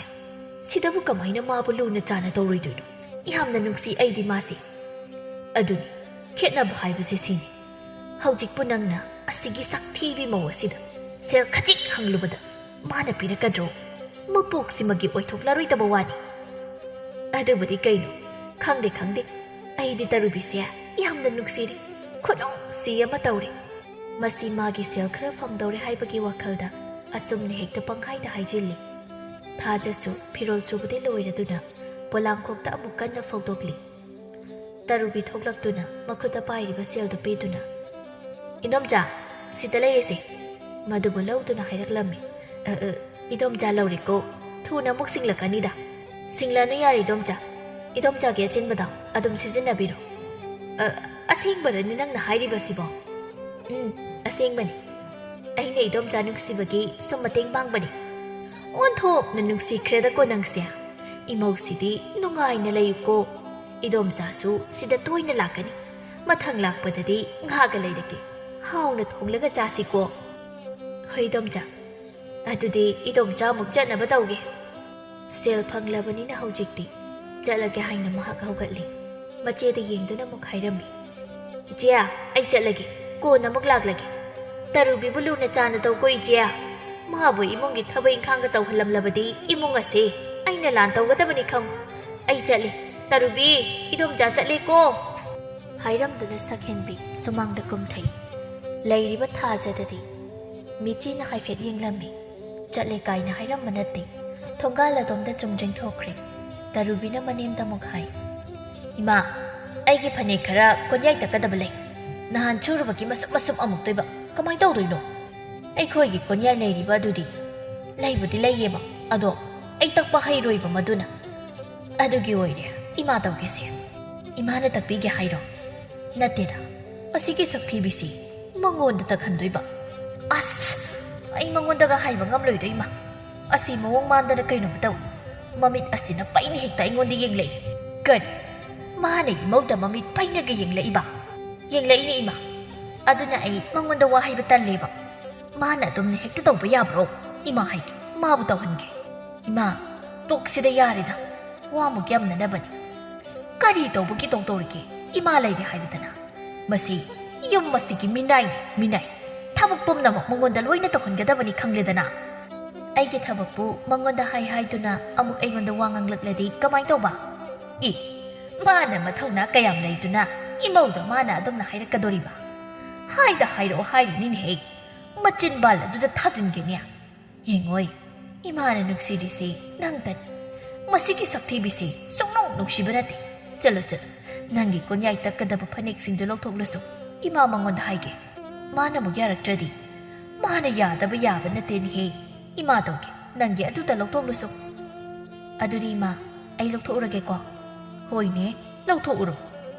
ꯁꯤꯗꯕꯨ ꯀꯃꯥꯏꯅ ꯃꯥꯕꯨ ꯂꯨꯅ ꯆꯥꯅ ꯇꯧꯔꯣꯏꯗꯣꯏꯅꯣ? ꯌꯥꯝꯅ ꯅꯨꯡꯁꯤ ꯑꯩꯗꯤ ꯃꯥꯁꯦ꯫" "ꯑꯗꯨꯅꯤ, ꯈꯦꯠꯅꯕ ꯍꯥꯏꯕꯁꯦ ꯁꯤꯅꯤ꯫ ꯍꯧꯖꯤꯛꯄꯨ ꯅꯪꯅ ꯑꯁꯤꯒꯤ ꯁꯛꯊꯤꯕꯤ ꯃꯧ ꯑꯁꯤꯗ ꯁꯦꯜ ꯈꯖꯤꯛ ꯍꯪꯂꯨꯕꯗ ꯃꯥꯅ ꯄꯤꯔꯛꯀꯗ꯭ꯔꯣ? ꯃꯄꯣꯛꯁꯤꯃꯒꯤ ꯑꯣꯏꯊꯣꯛꯂꯔꯣꯏꯗꯕ ꯋꯥꯅꯤ꯫" "ꯑꯗꯨꯕꯨꯗꯤ ꯀꯩꯅꯣ, ꯈꯪꯗꯦ, ꯈꯪꯗꯦ꯫ ꯑꯩꯗꯤ ꯇꯔꯨꯕꯤꯁꯦ ꯌꯥꯝꯅ ꯅꯨꯡꯁꯤꯔꯦ, ꯈꯨꯅꯨꯡꯁꯤ ꯑꯃ ꯇꯧꯔꯦ꯫" ꯃꯁꯤ ꯃꯥꯒꯤ ꯁꯦꯜ ꯈꯔ ꯐꯪꯗꯧꯔꯦ ꯍꯥꯏꯕꯒꯤ ꯋꯥꯈꯜꯗ ꯑꯁꯨꯝꯅ ꯍꯦꯛꯇ ꯄꯪꯍꯥꯏꯗ ꯍꯥꯏꯖꯤꯜꯂꯤ꯫ ꯊꯥꯖꯁꯨ ꯐꯤꯔꯣꯜ ꯁꯨꯕꯗꯤ ꯂꯣꯏꯔꯗꯨꯅ ꯄꯣꯂꯥꯡꯈꯣꯛꯇ ꯑꯃꯨꯛ ꯀꯟꯅ ꯐꯧꯗꯣꯛꯂꯤ꯫ ꯇꯔꯨꯕꯤ ꯊꯣꯛꯂꯛꯇꯨꯅ ꯃꯈꯨꯠꯇ ꯄꯥꯏꯔꯤꯕ ꯁꯦꯜꯗꯨ ꯄꯤꯗꯨꯅ, "ꯏꯟꯗꯣꯝꯆꯥ, ꯁꯤꯗ ꯂꯩꯔꯦꯁꯦ꯫" ꯃꯗꯨꯕꯨ ꯂꯧꯗꯨꯅ ꯍꯥꯏꯔꯛꯂꯝꯃꯤ, "ꯑ, ꯑ, ꯏꯗꯣꯝꯆꯥ ꯂꯧꯔꯦꯀꯣ, ꯊꯨꯅ ꯑꯃꯨꯛ ꯁꯤꯡꯂꯛꯀꯅꯤꯗ꯫" "ꯁꯤꯡꯂꯅꯨ, ꯌꯥꯔꯦ ꯏꯗꯣꯝꯆꯥ꯫ ꯏꯗꯣꯝꯆꯥꯒꯤ ꯑꯆꯤꯟꯕꯗꯣ ꯑꯗꯨꯝ ꯁꯤꯖꯤꯟꯅꯕꯤꯔꯣ꯫" "ꯑ, ꯑꯁꯦꯡꯕꯔꯅꯤ ꯅꯪꯅ ꯍꯥꯏꯔꯤꯕꯁꯤꯕꯣ?" "ꯎꯝ, ꯑꯁꯦꯡꯕꯅꯤ꯫" ꯑꯩꯅ ꯏꯗꯣꯝꯆꯥ ꯅꯨꯡꯁꯤꯕꯒꯤ ꯁꯨꯝ ꯃꯇꯦꯡ ꯄꯥꯡꯕꯅꯤ꯫ ꯑꯣꯟꯊꯣꯛꯅ ꯅꯨꯡꯁꯤꯈ꯭ꯔꯦꯗꯀꯣ ꯅꯪꯁꯦ꯫ ꯏꯃꯧꯁꯤꯗꯤ ꯅꯨꯡꯉꯥꯏꯅ ꯂꯩꯌꯨꯀꯣ꯫ ꯏꯗꯣꯝꯆꯥꯁꯨ ꯁꯤꯗ ꯇꯣꯏꯅ ꯂꯥꯛꯀꯅꯤ꯫ ꯃꯊꯪ ꯂꯥꯛꯄꯗꯗꯤ ꯉꯥꯒ ꯂꯩꯔꯛꯀꯦ꯫ ꯍꯥꯎꯅ ꯊꯣꯡꯂꯒ ꯆꯥꯁꯤꯀꯣ꯫ ꯍꯣꯏ ꯏꯗꯣꯝꯆꯥ꯫ ꯑꯗꯨꯗꯤ ꯏꯗꯣꯝꯆꯥ ꯑꯃꯨꯛ ꯆꯠꯅꯕ ꯇꯧꯒꯦ꯫ ꯁꯦꯜ ꯐꯪꯂꯕꯅꯤꯅ ꯍꯧꯖꯤꯛꯇꯤ ꯆꯠꯂꯒꯦ ꯍꯥꯏꯅ ꯃꯍꯥꯛ ꯍꯧꯒꯠꯂꯤ꯫ ꯃꯆꯦꯗ ꯌꯦꯡꯗꯨꯅ ꯑꯃꯨꯛ ꯍꯥꯏꯔꯝꯃꯤ, "ꯏꯆꯦ, ꯑꯩ ꯆꯠꯂꯒꯦ, ꯀꯣꯟꯅ ꯑꯃꯨꯛ ꯂꯥꯛꯂꯒꯦ꯫ ꯇꯔꯨꯕꯤꯕꯨ ꯂꯨꯅ ꯆꯥꯟꯅ ꯇꯧꯀꯣ ꯏꯆꯦ꯫ ꯃꯥꯕꯨ ꯏꯃꯨꯡꯒꯤ ꯊꯕꯛ ꯏꯪꯈꯥꯡꯒ ꯇꯧꯍꯜꯂꯝꯂꯕꯗꯤ ꯏꯃꯨꯡ ꯑꯁꯦ ꯑꯩꯅ ꯂꯥꯟ ꯇꯧꯒꯗꯕꯅꯤ ꯈꯪꯉꯨ꯫ ꯑꯩ ꯆꯠꯂꯤ, ꯇꯔꯨꯕꯤ, ꯏꯗꯣꯝꯆꯥ ꯆꯠꯂꯤꯀꯣ꯫" ꯍꯥꯏꯔꯝꯗꯨꯅ ꯁꯛꯍꯦꯟꯕꯤ ꯁꯨꯃꯥꯡꯗ ꯀꯨꯝꯊꯩ꯫ ꯂꯩꯔꯤꯕ ꯊꯥꯖꯗꯗꯤ ꯃꯤꯆꯤꯅ ꯍꯥꯏꯐꯦꯠ ꯌꯦꯡꯂꯝꯃꯤ꯫ ꯆꯠꯂꯦ ꯀꯥꯏꯅ ꯍꯥꯏꯔꯝꯕ ꯅꯠꯇꯦ꯫ ꯊꯣꯡꯒꯥꯜ ꯑꯗꯣꯝꯗ ꯆꯨꯝꯗ꯭ꯔꯤꯡ ꯊꯣꯛꯈ꯭ꯔꯦ꯫ ꯇꯔꯨꯕꯤꯅ ꯃꯅꯦꯝꯗ ꯑꯃꯨꯛ ꯍꯥꯏ, "ꯏꯃꯥ, ꯑꯩꯒꯤ ꯐꯅꯦꯛ ꯈꯔ ꯀꯣꯟꯌꯥꯏ ꯇꯛꯀꯗꯕ ꯂꯩ꯫ ꯅꯍꯥꯟ ꯁꯨꯔꯨꯕꯒꯤ ꯃꯁꯨꯞ ꯃꯁꯨꯞ ꯑꯃꯨꯛꯇꯣꯏꯕ꯫ ꯀꯃꯥꯏ ꯇꯧꯗꯣꯏꯅꯣ? ꯑꯩꯈꯣꯏꯒꯤ ꯀꯣꯟꯌꯥꯏ ꯂꯩꯔꯤꯕ ꯑꯗꯨꯗꯤ?" "ꯂꯩꯕꯨꯗꯤ ꯂꯩꯌꯦꯕ, ꯑꯗꯣ ꯑꯩ ꯇꯛꯄ ꯍꯩꯔꯣꯏꯕ ꯃꯗꯨꯅ꯫" "ꯑꯗꯨꯒꯤ ꯑꯣꯏꯔꯦ ꯏꯃꯥ ꯇꯧꯒꯦꯁꯦ꯫" "ꯏꯃꯥꯅ ꯇꯛꯄꯤꯒꯦ ꯍꯥꯏꯔꯣ?" "ꯅꯠꯇꯦꯗ, ꯑꯁꯤꯒꯤ ꯁꯛꯊꯤꯕꯤꯁꯤ ꯃꯉꯣꯟꯗ ꯇꯛꯍꯟꯗꯣꯏꯕ꯫" "ꯑꯁ, ꯑꯩ ꯃꯉꯣꯟꯗꯒ ꯍꯥꯏꯕ ꯉꯝꯂꯣꯏꯗ ꯏꯃꯥ꯫ ꯑꯁꯤ ꯃꯑꯣꯡ ꯃꯥꯟꯗꯅ ꯀꯩꯅꯣꯝ ꯇꯧꯏ꯫ ꯃꯃꯤꯠ ꯑꯁꯤꯅ ꯄꯩꯅ ꯍꯦꯛꯇ ꯑꯩꯉꯣꯟꯗ ꯌꯦꯡꯂꯛꯏ꯫" "ꯀꯔꯤ? ꯃꯥꯅ ꯏꯃꯧꯗ ꯃꯃꯤꯠ ꯄꯩꯅꯒ ꯌꯦꯡꯂꯛꯏꯕ?" "ꯌꯦꯡꯂꯛꯏꯅꯦ ꯏꯃꯥ꯫ ꯑꯗꯨꯅ ꯑꯩ ꯃꯉꯣꯟꯗ ꯋꯥ ꯍꯥꯏꯕ ꯇꯜꯂꯦꯕ꯫ ꯃꯥꯅ ꯑꯗꯨꯝꯅ ꯍꯦꯛꯇ ꯇꯧꯕ ꯌꯥꯕ꯭ꯔꯣ? ꯏꯃꯥ ꯍꯥꯏꯒꯦ, ꯃꯥꯕꯨ ꯇꯧꯍꯟꯒꯦ꯫" "ꯏꯃꯥ, ꯇꯣꯛꯁꯤꯗ ꯌꯥꯔꯦꯗ꯫ ꯋꯥꯃꯨꯛ ꯌꯥꯝꯅꯅꯕꯅꯤ꯫ ꯀꯔꯤ ꯇꯧꯕꯒꯤ ꯇꯧꯗꯧꯔꯤꯒꯦ? ꯏꯃꯥ ꯂꯩꯔꯦ ꯍꯥꯏꯔꯗꯅ꯫ ꯃꯁꯤ ꯌꯨꯝ ꯑꯁꯤꯒꯤ ꯃꯤꯅꯥꯏꯅꯤ, ꯃꯤꯅꯥꯏ꯫ ꯊꯕꯛ ꯄꯨꯝꯅꯃꯛ ꯃꯉꯣꯟꯗ ꯂꯣꯏꯅ ꯇꯧꯍꯟꯒꯗꯕꯅꯤ ꯈꯪꯂꯦꯗꯅ꯫ ꯑꯩꯒꯤ ꯊꯕꯛꯄꯨ ꯃꯉꯣꯟꯗ ꯍꯥꯏ ꯍꯥꯏꯗꯨꯅ ꯑꯃꯨꯛ ꯑꯩꯉꯣꯟꯗ ꯋꯥ ꯉꯥꯡꯂꯛꯂꯗꯤ ꯀꯃꯥꯏ ꯇꯧꯕ? ꯏ, ꯃꯥꯅ ꯃꯊꯧꯅꯥ ꯀꯌꯥꯝ ꯂꯩꯗꯨꯅ ꯏꯃꯧꯗ ꯃꯥꯅ ꯑꯗꯨꯝꯅ ꯍꯥꯏꯔꯛꯀꯗꯣꯔꯤꯕ? ꯍꯥꯏꯗ ꯍꯥꯏꯔꯛꯑꯣ ꯍꯥꯏꯔꯤꯅꯤꯅꯦꯍꯦ꯫ ꯃꯆꯤꯟ ꯕꯥꯜ ꯑꯗꯨꯗ ꯊꯥꯖꯤꯟꯒꯦꯅꯦ꯫ ꯌꯦꯡꯉꯣꯏ, ꯏꯃꯥꯅ ꯅꯨꯡꯁꯤꯔꯤꯁꯤ ꯅꯪꯇꯅꯤ꯫ ꯃꯁꯤꯒꯤ ꯁꯛꯊꯤꯕꯤꯁꯤ ꯁꯨꯡꯅꯨꯡ ꯅꯨꯡꯁꯤꯕ ꯅꯠꯇꯦ꯫ ꯆꯠꯂꯣ, ꯆꯠꯂꯣ, ꯅꯪꯒꯤ ꯀꯣꯟꯌꯥꯏ ꯇꯛꯀꯗꯕ ꯐꯅꯦꯛꯁꯤꯡꯗꯨ ꯂꯧꯊꯣꯛꯂꯁꯨ ꯏꯃꯥ ꯃꯉꯣꯟꯗ ꯍꯥꯏꯒꯦ꯫ ꯃꯥꯅ ꯑꯃꯨꯛ ꯌꯥꯔꯛꯇ꯭ꯔꯗꯤ? ꯃꯥꯅ ꯌꯥꯗꯕ ꯌꯥꯕ ꯅꯠꯇꯦꯅꯦꯍꯦ꯫ ꯏꯃꯥ ꯇꯧꯒꯦ, ꯅꯪꯒꯤ ꯑꯗꯨꯗ ꯂꯧꯊꯣꯛꯂꯁꯨ꯫" "ꯑꯗꯨꯗꯤ ꯏꯃꯥ, ꯑꯩ ꯂꯧꯊꯣꯛꯎꯔꯒꯦꯀꯣ?" "ꯍꯣꯏꯅꯦ, ꯂꯧꯊꯣꯛꯎꯔꯣ꯫"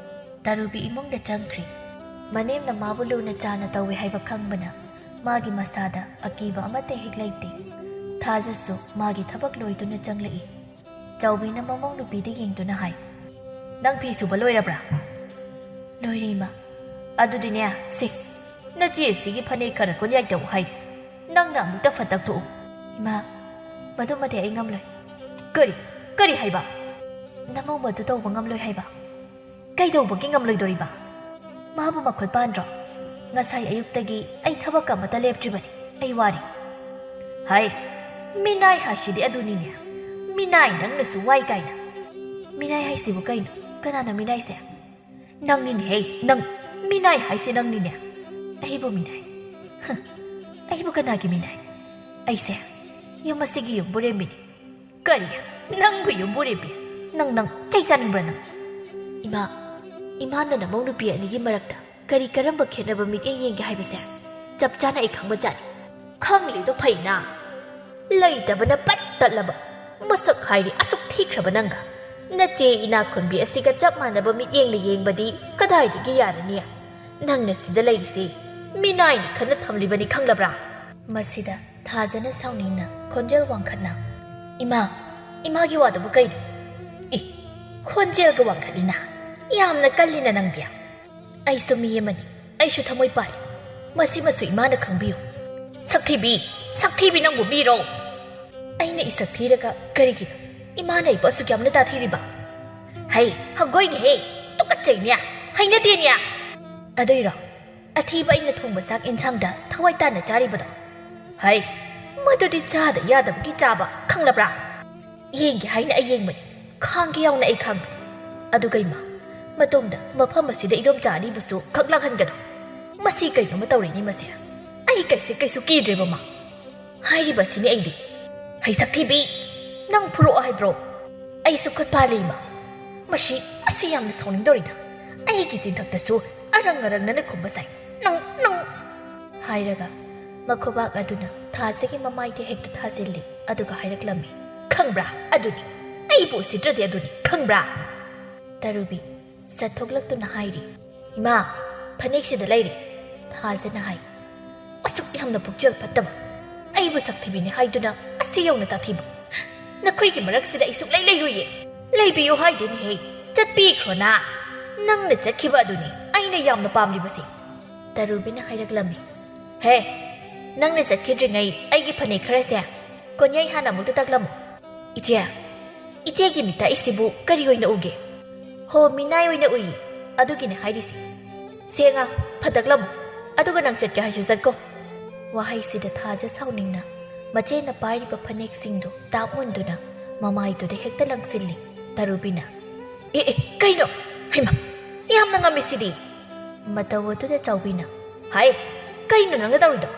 ꯇꯔꯨꯕꯤ ꯏꯃꯨꯡꯗ ꯆꯪꯈ꯭ꯔꯦ꯫ ꯃꯅꯦꯝꯅ ꯃꯥꯕꯨ ꯂꯨꯅ ꯆꯥꯅ ꯇꯧꯋꯦ ꯍꯥꯏꯕ ꯈꯪꯕꯅ ꯃꯥꯒꯤ ꯃꯁꯥꯗ ꯑꯀꯤꯕ ꯑꯃꯠꯇ ꯍꯦꯛ ꯂꯩꯇꯦ꯫ ꯊꯥꯖꯁꯨ ꯃꯥꯒꯤ ꯊꯕꯛ ꯂꯣꯏꯗꯨꯅ ꯆꯪꯂꯛꯏ꯫ ꯆꯥꯎꯕꯤꯅ ꯃꯃꯧ ꯅꯨꯄꯤꯗ ꯌꯦꯡꯗꯨꯅ ꯍꯥꯏ, "ꯅꯪ ꯐꯤ ꯁꯨꯕ ꯂꯣꯏꯔꯕ꯭ꯔꯥ?" "ꯂꯣꯏꯔꯦ, ꯏꯃꯥ꯫ ꯑꯗꯨꯗꯤꯅꯦ, ꯁꯦ, ꯅꯆꯦ ꯑꯁꯤꯒꯤ ꯐꯅꯦꯛ ꯈꯔ ꯀꯣꯟꯌꯥꯏ ꯇꯧ ꯍꯥꯏꯔꯤ꯫ ꯅꯪꯅ ꯑꯃꯨꯛꯇ ꯐꯠ ꯇꯛꯊꯣꯛꯎ꯫" "ꯏꯃꯥ, ꯃꯗꯨꯃꯗꯤ ꯑꯩ ꯉꯝꯂꯣꯏ꯫" "ꯀꯔꯤ? ꯀꯔꯤ ꯍꯥꯏꯕ?" "ꯅꯃꯧ ꯃꯗꯨ ꯇꯧꯕ ꯉꯝꯂꯣꯏ ꯍꯥꯏꯕ꯫" "ꯀꯩꯗꯧꯕꯒꯤ ꯉꯝꯂꯣꯏꯗꯣꯔꯤꯕ? ꯃꯥꯕꯨ ꯃꯈꯨꯠ ꯄꯥꯟꯗ꯭ꯔꯣ? ꯉꯁꯥꯏ ꯑꯌꯨꯛꯇꯒꯤ ꯑꯩ ꯊꯕꯛ ꯑꯃꯠꯇ ꯂꯦꯞꯇ꯭ꯔꯤꯕꯅꯤ꯫ ꯑꯩ ꯋꯥꯔꯤ꯫" "ꯍꯥꯏ, ꯃꯤꯅꯥꯏ ꯍꯥꯏꯁꯤꯗꯤ ꯑꯗꯨꯅꯤꯅꯦ꯫ ꯃꯤꯅꯥꯏ ꯅꯪꯅꯁꯨ ꯋꯥꯏ ꯀꯥꯏꯅ꯫ ꯃꯤꯅꯥꯏ ꯍꯥꯏꯁꯤꯕꯨ ꯀꯩꯅꯣ? ꯀꯅꯥꯅꯣ ꯃꯤꯅꯥꯏꯁꯦ?" "ꯅꯪꯅꯤꯅꯦꯍꯦ, ꯅꯪ꯫ ꯃꯤꯅꯥꯏ ꯍꯥꯏꯁꯦ ꯅꯪꯅꯤꯅꯦ꯫" "ꯑꯩꯕꯨ ꯃꯤꯅꯥꯏ? ꯍ, ꯑꯩꯕꯨ ꯀꯅꯥꯒꯤ ꯃꯤꯅꯥꯏ? ꯑꯩꯁꯦ ꯌꯨꯝ ꯑꯁꯤꯒꯤ ꯌꯨꯝꯕꯨꯔꯦꯝꯕꯤꯅꯤ꯫" "ꯀꯔꯤ? ꯅꯪꯕꯨ ꯌꯨꯝꯕꯨꯔꯦꯝꯕꯤ? ꯅꯪ, ꯅꯪ ꯆꯩ ꯆꯥꯅꯤꯡꯕ꯭ꯔꯥ ꯅꯪ?" "ꯏꯃꯥ, ꯏꯃꯥꯅ ꯅꯃꯧ ꯅꯨꯄꯤ ꯑꯅꯤꯒꯤ ꯃꯔꯛꯇ ꯀꯔꯤ ꯀꯔꯝꯕ ꯈꯦꯠꯅꯕ ꯃꯤꯠꯌꯦꯡ ꯌꯦꯡꯒꯦ ꯍꯥꯏꯕꯁꯦ ꯆꯞ ꯆꯥꯅ ꯑꯩ ꯈꯪꯕ ꯖꯥꯠꯅꯤ꯫" "ꯈꯪꯂꯤꯗꯣ ꯐꯩꯅ꯫ ꯂꯩꯇꯕꯅ ꯄꯠ ꯇꯠꯂꯕ ꯃꯁꯛ ꯍꯥꯏꯔꯤ ꯑꯁꯨꯛ ꯊꯤꯈ꯭ꯔꯕ ꯅꯪꯒ꯫ ꯅꯆꯦ ꯏꯅꯥꯛꯈꯨꯟꯕꯤ ꯑꯁꯤꯒ ꯆꯞ ꯃꯥꯟꯅꯕ ꯃꯤꯠꯌꯦꯡꯅ ꯌꯦꯡꯕꯗꯤ ꯀꯗꯥꯏꯗꯒꯤ ꯌꯥꯔꯅꯤ? ꯅꯪꯅ ꯁꯤꯗ ꯂꯩꯔꯤꯁꯤ ꯃꯤꯅꯥꯏꯅ ꯈꯟꯅ ꯊꯝꯂꯤꯕꯅꯤ, ꯈꯪꯂꯕ꯭ꯔꯥ?" ꯃꯁꯤꯗ ꯊꯥꯖꯅ ꯁꯥꯎꯅꯤꯡꯅ ꯈꯣꯟꯖꯦꯜ ꯋꯥꯡꯈꯠꯅ, "ꯏꯃꯥ, ꯏꯃꯥꯒꯤ ꯋꯥꯗꯨꯕꯨ ꯀꯩꯅꯣ?" "ꯏ, ꯈꯣꯟꯖꯦꯜꯒ ꯋꯥꯡꯈꯠꯂꯤꯅ? ꯌꯥꯝꯅ ꯀꯜꯂꯤꯅ ꯅꯪꯗꯤ꯫" "ꯑꯩꯁꯨ ꯃꯤ ꯑꯃꯅꯤ, ꯑꯩꯁꯨ ꯊꯃꯣꯏ ꯄꯥꯜꯂꯤ꯫ ꯃꯁꯤꯃꯁꯨ ꯏꯃꯥꯅ ꯈꯪꯕꯤꯌꯨ꯫" "ꯁꯛꯊꯤꯕꯤ, ꯁꯛꯊꯤꯕꯤ, ꯅꯪꯕꯨ ꯃꯤꯔꯣ?" "ꯑꯩꯅ ꯏꯁꯛ ꯊꯤꯔꯒ ꯀꯔꯤꯒꯤꯅꯣ ꯏꯃꯥꯅ ꯑꯩꯕꯨ ꯑꯁꯨꯛ ꯌꯥꯝꯅ ꯇꯥꯊꯤꯔꯤꯕ?" "ꯍꯩ, ꯍꯪꯒꯣꯏꯅꯦꯍꯦ, ꯇꯨꯀꯠꯆꯩꯅꯦ, ꯍꯩꯅꯗꯦꯅꯦ꯫" "ꯑꯗꯨꯏꯔꯣ ꯑꯊꯤꯕ ꯑꯩꯅ ꯊꯣꯡꯕ ꯆꯥꯛ ꯏꯟꯁꯥꯡꯗ ꯊꯋꯥꯏ ꯇꯥꯅ ꯆꯥꯔꯤꯕꯗꯣ?" "ꯍꯩ, ꯃꯗꯨꯗꯤ ꯆꯥꯗ ꯌꯥꯗꯕꯒꯤ ꯆꯥꯕ, ꯈꯪꯂꯕ꯭ꯔꯥ?" "ꯌꯦꯡꯒꯦ ꯍꯥꯏꯅ ꯑꯩ ꯌꯦꯡꯕꯅꯤ, ꯈꯥꯡꯒꯦ ꯌꯥꯎꯅ ꯑꯩ ꯈꯥꯡꯕꯅꯤ꯫ ꯑꯗꯨꯒ ꯏꯃꯥ, ꯃꯇꯨꯡꯗ ꯃꯐꯝ ꯑꯁꯤꯗ ꯏꯗꯣꯝꯆꯥ ꯑꯅꯤꯕꯨꯁꯨ ꯈꯛ ꯂꯥꯛꯍꯟꯒꯅꯨ꯫ ꯃꯁꯤ ꯀꯩꯅꯣꯝꯃ ꯇꯧꯔꯦꯅꯦ ꯃꯁꯦ꯫ ꯑꯩ ꯀꯩꯁꯦ ꯀꯩꯁꯨ ꯀꯤꯗ꯭ꯔꯦꯕ ꯃꯥ꯫ ꯍꯥꯏꯔꯤꯕꯁꯤꯅꯤ ꯑꯩꯗꯤ꯫" "ꯍꯩ ꯁꯛꯊꯤꯕꯤ, ꯅꯪ ꯐꯨꯔꯛꯑꯣ ꯍꯥꯏꯕ꯭ꯔꯣ? ꯑꯩꯁꯨ ꯈꯨꯠ ꯄꯥꯜꯂꯤ ꯏꯃꯥ꯫ ꯃꯁꯤ, ꯃꯁꯤ ꯌꯥꯝꯅ ꯁꯥꯎꯅꯤꯡꯗꯧꯔꯤꯗ꯫ ꯑꯩꯒꯤ ꯆꯤꯟꯊꯛꯇꯁꯨ ꯑꯔꯪ ꯑꯔꯪꯅꯅ ꯈꯨꯝꯕ ꯁꯥꯏ꯫ ꯅꯪ, ꯅꯪ!" ꯍꯥꯏꯔꯒ ꯃꯈꯨꯕꯥꯛ ꯑꯗꯨꯅ ꯊꯥꯖꯒꯤ ꯃꯃꯥꯏꯗ ꯍꯦꯛꯇ ꯊꯥꯖꯤꯜꯂꯤ꯫ ꯑꯗꯨꯒ ꯍꯥꯏꯔꯛꯂꯝꯃꯤ, "ꯈꯪꯕ꯭ꯔꯥ? ꯑꯗꯨꯅꯤ꯫ ꯑꯩꯕꯨ ꯎꯁꯤꯠꯇ꯭ꯔꯗꯤ ꯑꯗꯨꯅꯤ꯫ ꯈꯪꯕ꯭ꯔꯥ?" ꯇꯔꯨꯕꯤ ꯆꯠꯊꯣꯛꯂꯛꯇꯨꯅ ꯍꯥꯏꯔꯤ, "ꯏꯃꯥ, ꯐꯅꯦꯛꯁꯤꯗ ꯂꯩꯔꯦ꯫" ꯊꯥꯖꯅ ꯍꯥꯏ, ꯑꯁꯨꯛ ꯌꯥꯝꯅ ꯄꯨꯛꯆꯦꯜ ꯐꯠꯇꯕ, ꯑꯩꯕꯨ ꯁꯛꯊꯤꯕꯤꯅꯤ ꯍꯥꯏꯗꯨꯅ ꯑꯁꯤ ꯌꯧꯅ ꯇꯥꯊꯤꯕ? ꯅꯈꯣꯏꯒꯤ ꯃꯔꯛꯁꯤꯗ ꯑꯩ ꯁꯨꯛꯂꯩ ꯂꯩꯔꯣꯏꯌꯦ꯫ ꯂꯩꯕꯤꯌꯨ ꯍꯥꯏꯗꯦꯅꯦꯍꯦ꯫ ꯆꯠꯄꯤꯈ꯭ꯔꯣꯅ꯫ ꯅꯪꯅ ꯆꯠꯈꯤꯕ ꯑꯗꯨꯅꯤ ꯑꯩꯅ ꯌꯥꯝꯅ ꯄꯥꯝꯂꯤꯕꯁꯦ꯫ ꯇꯔꯨꯕꯤꯅ ꯍꯥꯏꯔꯛꯂꯝꯃꯤ꯫ ꯍꯦ, ꯅꯪꯅ ꯆꯠꯈꯤꯗ꯭ꯔꯤꯉꯩ ꯑꯩꯒꯤ ꯐꯅꯦꯛ ꯈꯔꯁꯦ ꯀꯣꯟꯌꯥꯏ ꯍꯥꯟꯅ ꯑꯃꯨꯛꯇ ꯇꯛꯂꯝꯃꯨ꯫ ꯏꯆꯦ, ꯏꯆꯦꯒꯤ ꯃꯤꯠꯇ ꯑꯩꯁꯤꯕꯨ ꯀꯔꯤ ꯑꯣꯏꯅ ꯎꯒꯦ? ꯍꯣ, ꯃꯤꯅꯥꯏ ꯑꯣꯏꯅ ꯎꯏ꯫ ꯑꯗꯨꯒꯤꯅꯦ ꯍꯥꯏꯔꯤꯁꯦ꯫ ꯁꯦꯡꯉ, ꯐꯇꯛꯂꯝꯃꯨ꯫ ꯑꯗꯨꯒ ꯅꯪ ꯆꯠꯀꯦ ꯍꯥꯏꯁꯨ ꯆꯠꯀꯣ꯫ ꯋꯥꯍꯩꯁꯤꯗ ꯊꯥꯖ ꯁꯥꯎꯅꯤꯡꯅ ꯃꯆꯦꯅ ꯄꯥꯏꯔꯤꯕ ꯐꯅꯦꯛꯁꯤꯡꯗꯨ ꯇꯥꯛ ꯃꯨꯟꯗꯨꯅ ꯃꯃꯥꯏꯗꯨꯗ ꯍꯦꯛꯇ ꯂꯪꯁꯤꯜꯂꯤ꯫ ꯇꯔꯨꯕꯤꯅ, "ꯑꯦ, ꯑꯦ, ꯀꯩꯅꯣ? ꯍꯩꯃꯥ, ꯌꯥꯝꯅ ꯉꯝꯃꯤꯁꯤꯗꯤ!" ꯃꯇꯧ ꯑꯗꯨꯗ ꯆꯥꯎꯕꯤꯅ, "ꯍꯥꯏ, ꯀꯩꯅꯣ ꯅꯪꯅ ꯇꯧꯔꯤꯗꯣ?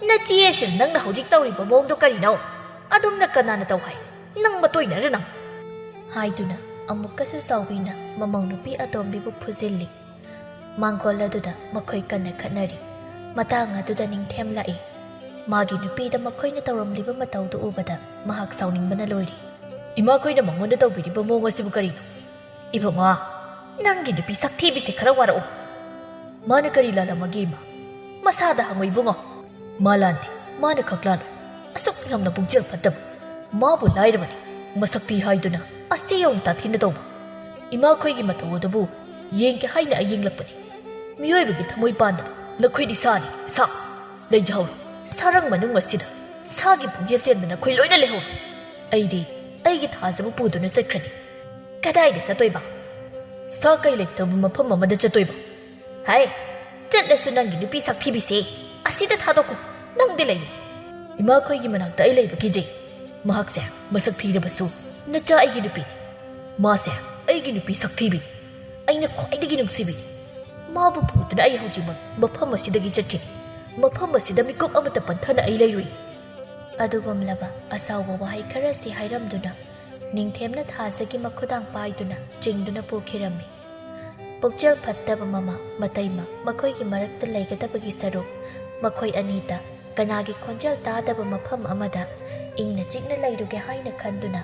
ꯅꯆꯦ ꯑꯁꯤꯅ ꯅꯪꯅ ꯍꯧꯖꯤꯛ ꯇꯧꯔꯤꯕ ꯃꯑꯣꯡꯗꯣ ꯀꯔꯤꯅꯣ? ꯑꯗꯨꯝꯅ ꯀꯅꯥꯅ ꯇꯧ ꯍꯥꯏ? ꯅꯪ ꯃꯇꯣꯏꯅꯔ ꯅꯪ?" ꯍꯥꯏꯗꯨꯅ ꯑꯃꯨꯛꯀꯁꯨ ꯆꯥꯎꯕꯤꯅ ꯃꯃꯧ ꯅꯨꯄꯤ ꯑꯇꯣꯝꯕꯤꯕꯨ ꯐꯨꯖꯤꯜꯂꯤ꯫ ꯃꯥꯡꯒꯣꯜ ꯑꯗꯨꯗ ꯃꯈꯣꯏ ꯀꯟꯅ ꯈꯠꯅꯔꯤ꯫ ꯃꯇꯥꯡ ꯑꯗꯨꯗ ꯅꯤꯡꯊꯦꯝ ꯂꯥꯛꯏ꯫ ꯃꯥꯒꯤ ꯅꯨꯄꯤꯗ ꯃꯈꯣꯏꯅ ꯇꯧꯔꯝꯂꯤꯕ ꯃꯇꯧꯗꯨ ꯎꯕꯗ ꯃꯍꯥꯛ ꯁꯥꯎꯅꯤꯡꯕꯅ ꯂꯣꯏꯔꯤ꯫ "ꯏꯃꯥꯈꯣꯏꯅ ꯃꯉꯣꯟꯗ ꯇꯧꯕꯤꯔꯤꯕ ꯃꯑꯣꯡ ꯑꯁꯤꯕꯨ ꯀꯔꯤꯅꯣ? ꯏꯕꯨꯡꯉꯣ, ꯅꯪꯒꯤ ꯅꯨꯄꯤ ꯁꯛꯊꯤꯕꯤꯁꯦ ꯈꯔ ꯋꯥꯔꯛꯑꯣ꯫ ꯃꯥꯅ ꯀꯔꯤ ꯂꯥꯜꯂꯝꯃꯒꯦ ꯏꯃꯥ? ꯃꯁꯥꯗ ꯍꯪꯉꯨ ꯏꯕꯨꯡꯉꯣ꯫ ꯃꯥ ꯂꯥꯟꯗꯦ, ꯃꯥꯅ ꯈꯛ ꯂꯥꯜꯂꯨ꯫ ꯑꯁꯨꯛ ꯌꯥꯝꯅ ꯄꯨꯛꯆꯦꯜ ꯐꯠꯇꯕ꯫ ꯃꯥꯕꯨ ꯂꯥꯏꯔꯕꯅꯤ, ꯃꯁꯛ ꯊꯤ ꯍꯥꯏꯗꯨꯅ ꯑꯁꯤ ꯌꯧꯅ ꯇꯥꯊꯤꯅ ꯇꯧꯕ꯫ ꯏꯃꯥꯈꯣꯏꯒꯤ ꯃꯇꯧ ꯑꯗꯨꯕꯨ ꯌꯦꯡꯒꯦ ꯍꯥꯏꯅ ꯑꯩ ꯌꯦꯡꯂꯛꯄꯅꯤ꯫ ꯃꯤꯑꯣꯏꯕꯒꯤ ꯊꯃꯣꯏ ꯄꯥꯟꯗꯕ ꯅꯈꯣꯏꯗꯤ ꯁꯥꯅꯤ, ꯁꯥ꯫ ꯂꯩꯖꯍꯧꯔꯣ꯫ ꯁꯥꯔꯪ ꯃꯅꯨꯡ ꯑꯁꯤꯗ ꯁꯥꯒꯤ ꯄꯨꯛꯆꯦꯜ ꯆꯦꯟꯕ ꯅꯈꯣꯏ ꯂꯣꯏꯅ ꯂꯩꯍꯧꯔꯣ꯫ ꯑꯩꯗꯤ ꯑꯩꯒꯤ ꯊꯥꯖꯕ ꯄꯨꯗꯨꯅ ꯆꯠꯈ꯭ꯔꯅꯤ꯫ ꯀꯗꯥꯏꯗ ꯆꯠꯇꯣꯏꯕ? ꯁꯥ ꯀꯩ ꯂꯩꯇꯕ ꯃꯐꯝ ꯑꯃꯗ ꯆꯠꯇꯣꯏꯕ? ꯍꯥꯏ, ꯆꯠꯂꯁꯨ ꯅꯪꯒꯤ ꯅꯨꯄꯤ ꯁꯛꯊꯤꯕꯤꯁꯦ ꯑꯁꯤꯗ ꯊꯥꯗꯣꯛꯈꯣ꯫ ꯅꯪꯗꯤ ꯂꯩꯌꯨ꯫ ꯏꯃꯥꯈꯣꯏꯒꯤ ꯃꯅꯥꯛꯇ ꯑꯩ ꯂꯩꯕ ꯀꯤꯖꯩ꯫ ꯃꯍꯥꯛꯁꯦ ꯃꯁꯛ ꯊꯤꯔꯕꯁꯨ ꯅꯆꯥ ꯑꯩꯒꯤ ꯅꯨꯄꯤꯅꯤ꯫ ꯃꯥꯁꯦ ꯑꯩꯒꯤ ꯅꯨꯄꯤ ꯁꯛꯊꯤꯕꯤꯅꯤ꯫ ꯑꯩꯅ ꯈ꯭ꯋꯥꯏꯗꯒꯤ ꯅꯨꯡꯁꯤꯕꯤꯅꯤ꯫ ꯃꯥꯕꯨ ꯄꯨꯗꯨꯅ ꯑꯩ ꯍꯧꯖꯤꯛꯃꯛ ꯃꯐꯝ ꯑꯁꯤꯗꯒꯤ ꯆꯠꯈꯤꯅꯤ꯫ ꯃꯐꯝ ꯑꯁꯤꯗ ꯃꯤꯀꯨꯞ ꯑꯃꯇ ꯄꯟꯊꯅ ꯑꯩ ꯂꯩꯔꯨꯏ꯫ ꯑꯗꯨꯒꯨꯝꯂꯕ ꯑꯁꯥꯎꯕ ꯋꯥꯍꯩ ꯈꯔꯁꯤ ꯍꯥꯏꯔꯝꯗꯨꯅ ꯅꯤꯡꯊꯦꯝꯅ ꯊꯥꯖꯒꯤ ꯃꯈꯨꯗꯥꯡ ꯄꯥꯏꯗꯨꯅ ꯆꯤꯡꯗꯨꯅ ꯄꯨꯈꯤꯔꯝꯃꯤ꯫ ꯄꯨꯛꯆꯦꯜ ꯐꯠꯇꯕ ꯃꯃꯥ ꯃꯇꯩꯃ ꯃꯈꯣꯏꯒꯤ ꯃꯔꯛꯇ ꯂꯩꯒꯗꯕꯒꯤ ꯁꯔꯨꯛ ꯃꯈꯣꯏ ꯑꯅꯤꯗ ꯀꯅꯥꯒꯤ ꯈꯣꯟꯖꯦꯜ ꯇꯥꯗꯕ ꯃꯐꯝ ꯑꯃꯗ ꯏꯪꯅ ꯆꯤꯛꯅ ꯂꯩꯔꯨꯒꯦ ꯍꯥꯏꯅ ꯈꯟꯗꯨꯅ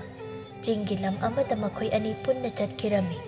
ꯆꯤꯡꯒꯤ ꯂꯝ ꯑꯃꯗ ꯃꯈꯣꯏ ꯑꯅꯤ ꯄꯨꯟꯅ ꯆꯠꯈꯤꯔꯝꯃꯤ꯫